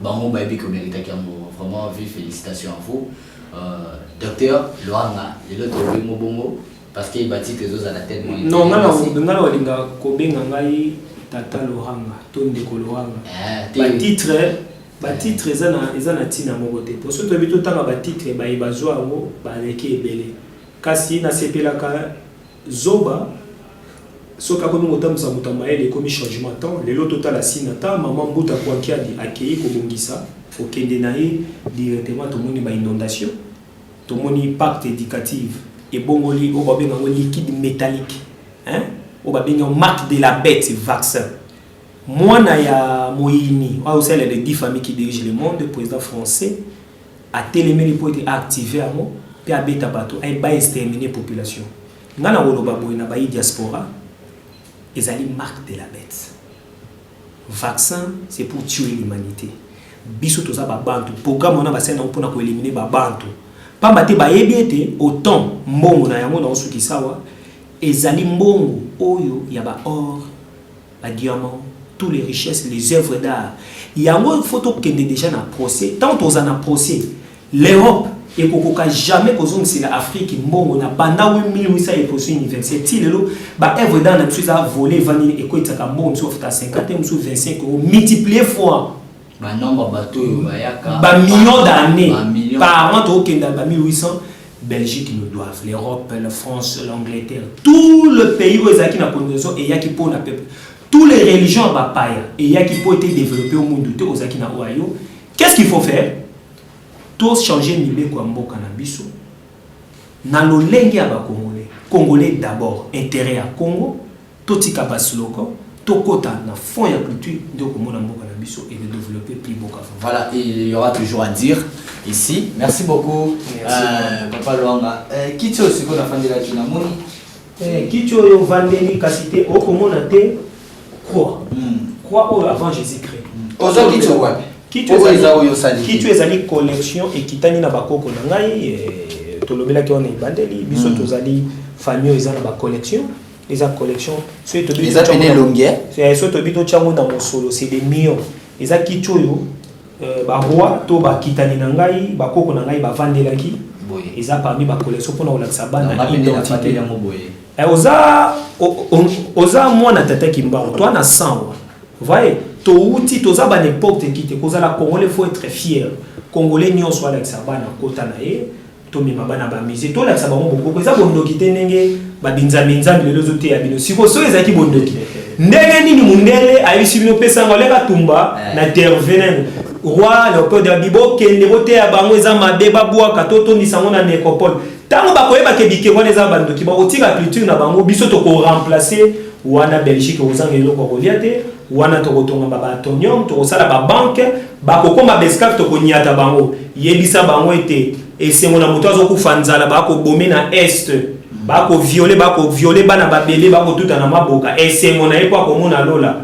C: Bango bayebi ko méritaki yango. Vraiment vive félicitations à vous. Euh, docteur Luanga, lelo tobengo bongo parce que ba titre ezozala tellement
B: Non, nga na nga na olinga kobenga ngai tata Loranga to ndeko Loranga.
C: Eh,
B: ba titre ba titre eza na eza na tina moko te. Poso toyebi totanga ba titre baye bazwa yango baleki ebele. Kasi nasepelaka Zoba soki akomi kotambusa moto ya mayele ekomi changement temps lelo totala sina ta maman mbuta kuankiadi akeyi kobongisa kokende na ye directement tomoni ba inondation tomoni pacte educative ebongoli oyo babenga yango liquide metallique hein oyo babengi yango marque de la bete vaccin mwana ya moyini oyo osala les 10 familles qui dirigent le monde président français Atelemeli mpo ete a activer yango mpe abeta bato aye ba exterminer population. Nga nakoloba boye na bayi diaspora, ezali marque de la bete. Vaccin c'est pour tuer l'humanite. Biso toza ba bantu, programme wana basali nango mpona ko eliminer ba bantu. Pamba te bayebi ete autant mbongo na yango naosukisa awa ezali mbongo oyo ya ba or, ba diamants, tous les richesses, les œuvres d'art. Yango faut tokende déjà na procès. Tant toza na procès, l'Europe ekokoka jamais kozongisela Afrique mbongo na banda 1800 exposition universelle ti lelo ba œuvre d'art na biso eza volé evandi ekotisaka mbongo mosusu bafuta 50 mosusu 25 euros multiplier fois
C: ba nombre bato oyo bayaka
B: ba millions d'années par an tokokenda ba 1800 Belgique nous doivent l'Europe la France l'Angleterre tout le pays oyo ezalaki na colonisation eyaki mpo na peuple tous les religions ya bapaya eyaki mpo ete développer au mundu te ozalaki na oyo qu'est-ce qu'il faut faire to changer mibeko ya mboka na biso na lolenge ya bacongolais congolais d'abord intérêt ya Congo Totika ba slogan, tokota na fond ya culture nde okomona mboka na biso e developper plus beau qu'avant.
C: Voilà, il y aura toujours à dire ici. Merci beaucoup,
B: Merci.
C: Euh, Papa Luanga. Euh, kiti oyo sikoyo nafandelaki namoni
B: eh, kiti oyo ovandeli kasi te okomona te croix croix oyo avant jésus christ
H: Ozwa kiti oyo wapi?
B: Kiti
H: Oyo eza oyo osali.
B: Kiti oyo ezali collection ekitani na bakoko na ngai eh, tolobelaki wana ebandeli biso tozali famille oyo eza na ba collection eza collection soki tobi
H: Eza pene elongi, eh?
B: Eh, soki tobi totya yango na mosolo c'est des millions eza kiti oyo euh, ba roi to bakitani na ngai bakoko na ngai bavandelaki
C: Boye.
B: eza parmi ba collection mpona kolakisa bana
C: Nga pene
B: identité
C: nafandeli yango boye.
B: Eh, oza oza mwana tata kimbangu toi na sang wa voyez towuti toza ba n'importe qui te kozala congolais faut être fier congolais nyonso alakisa bana kota na ye tomema bana ba musée tolakisa bango bokoko eza bondoki te ndenge babinzambi-nzambi lelo ezoteya bino sikoyo soki ezalaki bondoki ndenge nini mundele ayebisi bino pesanga oleka tumba na terve nani roi leopold abi bokende boteya bango eza mabe babwaka totondisa yango na necropole ntango bakoyeba ke bikeko wana eza bandoki bakotika culture na bango biso tokoremplace wana belgique ekozanga eloko ya kolia te wana tokotonga ba batonium tokosala babanke bakokoma baesclave tokonyata bango yebisa bango ete esengo na moto azokufa nzala bakobome na est bakoviole bakoviole bana babebe bakotuta na maboka esengo na ye mpo akomona lola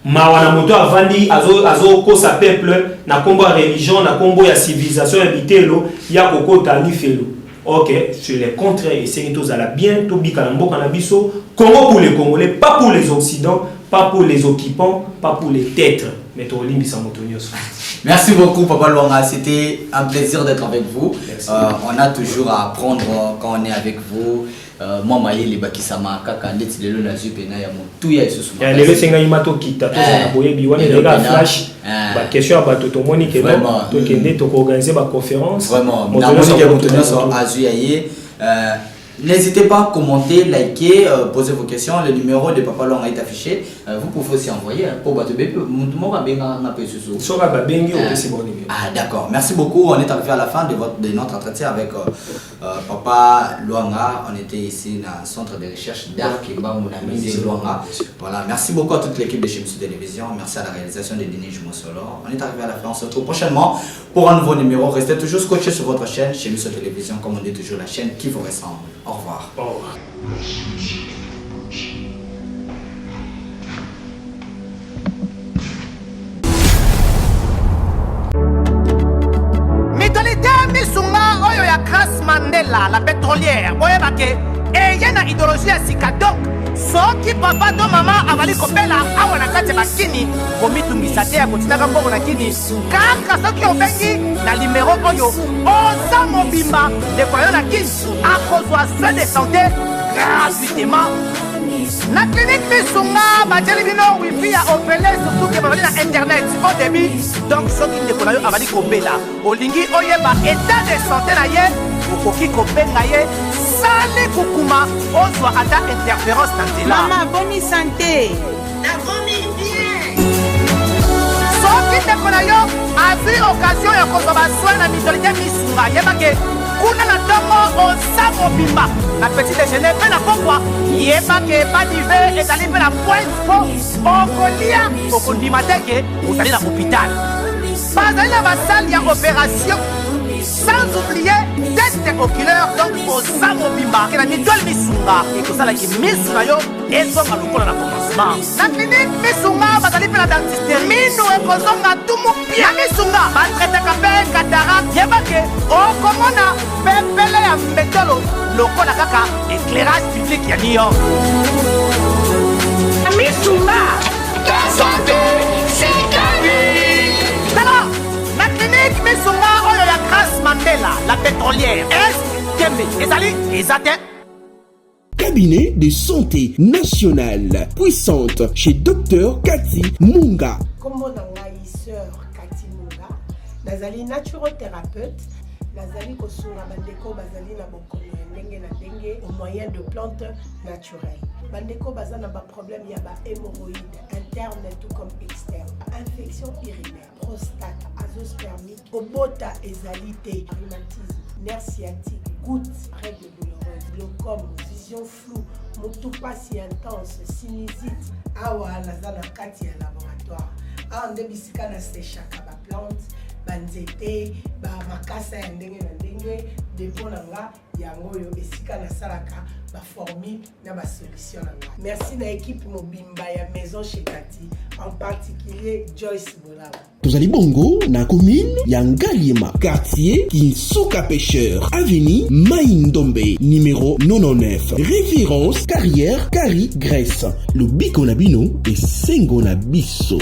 B: mawa na moto avandi azokosa azo peuple na nkombo ya religion na nkombo ya civilisation ya bitelo ya kokota lifelo ok sur le contraire esengi tozala bien tobika na mboka na biso congo pour les congolais pas pour les occidents pas pour les occupants pas pour les têtres mais tokolimbisa moto nyonso.
C: Merci beaucoup Papa Luanga, c'était un plaisir d'être avec vous. On a toujours à apprendre quand on est avec vous. Euh, mwa mayele ebakisama kaka ndeti lelo nazwi mpena ya motuya lisusu
B: Ya lelo esengaki ma tokita tozala na boyebi wana
C: Lelo
B: ezalaki
C: mpena,
B: flash
C: eh.
B: baquestion ya bato tomoni ke non,
C: Vraiment.
B: tokende tokoorganize baconférence
C: Vraiment,
B: Moto
C: namoni
B: nyonso
C: ke moto
B: akokota
C: nyonso
B: moto.
C: azwi ya ye. Euh, N'hésitez pas à commenter, liker, poser vos questions. Le numéro de Papa Luanga est affiché. Vous pouvez aussi envoyer. Hein, pour bato bepe, mutu moko abenga nga pe susu.
B: Soka babengi opesi bon numéro.
C: Ah d'accord. Merci beaucoup. On est arrivé à la fin de votre de notre entretien avec Papa Luanga. On était ici dans le centre de recherche d'art Kimbangu na musée Luanga. Voilà. Merci beaucoup à toute l'équipe de chez Monsieur Télévision. Merci à la réalisation de Denis Jumosolo. On est arrivé à la fin. On se retrouve prochainement pour un nouveau numéro. Restez toujours scotchés sur votre chaîne chez Monsieur Télévision, comme on dit toujours, la chaîne qui vous ressemble. Au revoir.
B: Au revoir.
D: Mutualité Misunga oyo ya Grace Mandela la pétrolière boyeba ke Eye na idéologie ya sika, donc soki papa to mama azali kobela awa na kati ya bakini, komitungisa te ya kotindaka mbongo na kini. Kaka soki obengi na limero oyo, oza mobimba, ndeko na yo na kini akozwa soin de santé gratuitement. Na clinique Misunga batieli bino wifi ya ofele, surtout ke bazali na internet au débit. Donc soki ndeko na yo azali kobela, olingi oyeba état de santé na ye, okoki kobenga ye sali kukuma, ozwa ata interférence na nzela.
I: Mama, boni santé?
F: Nakomi bien.
D: Soki ndeko na yo azwi occasion ya kozwa basoin na Mutualité Misunga, yebake kuna na ntongo oza mobimba, na petit déjeuner mpe na pokwa, yebake badive ezali mpe na point mpo okolia, okondima te ke ozali na hôpital. Bazali na basalle ya opération, sans oublier test oculaire. Donc oza mobimba ke na Mutuelle Misunga, ekosalaki misu na yo ezonga lokola na commencement. Na clinique Misunga bazali mpe na dentiste, minu ekozonga tumu pia. Na Misunga batraitaka mpe cataracte. Yebake okomona pepele ya mbetolo lokola kaka éclairage public ya New York.
F: Misunga. Ta santé, c'est ta vie.
D: Tala, na clinique Misunga oyo ya Grâce Mandela la pétrolière, est tembe ezali eza te.
A: Cabinet de santé nationale puissante chez Dr Cathy Munga.
E: Nkombo na ngai Sœur Kati Munga, nazali naturothérapeute, nazali kosunga bandeko bazali na bokono ya ndenge na ndenge au moyen de plantes naturelles. Bandeko baza na baproblème ya bahémorroïde interne tout comme externe, infection urinaire, prostate, azoospermique, kobota ezali te, rhumatisme, nerf sciatique, goutte, règle douloureuse, glaucome, vision floue, motu pasi intense, sinusite. Awa naza na kati ya laboratoire, awa nde bisika nasechaka baplante, banzete, bamakasa ya ndenge na ndenge. Dépôt na nga yango oyo, esika nasalaka baformule na basolution na nga. Merci na équipe mobimba ya Maison chez Kati, en particulier Joyce Bolaba.
A: Tozali bongo na commune ya Ngaliema, quartier Kinsuka Pêcheur, avenue Mai Ndombe, numéro 99, référence carrière Cari Grèce. Lobiko na bino, esengo na biso.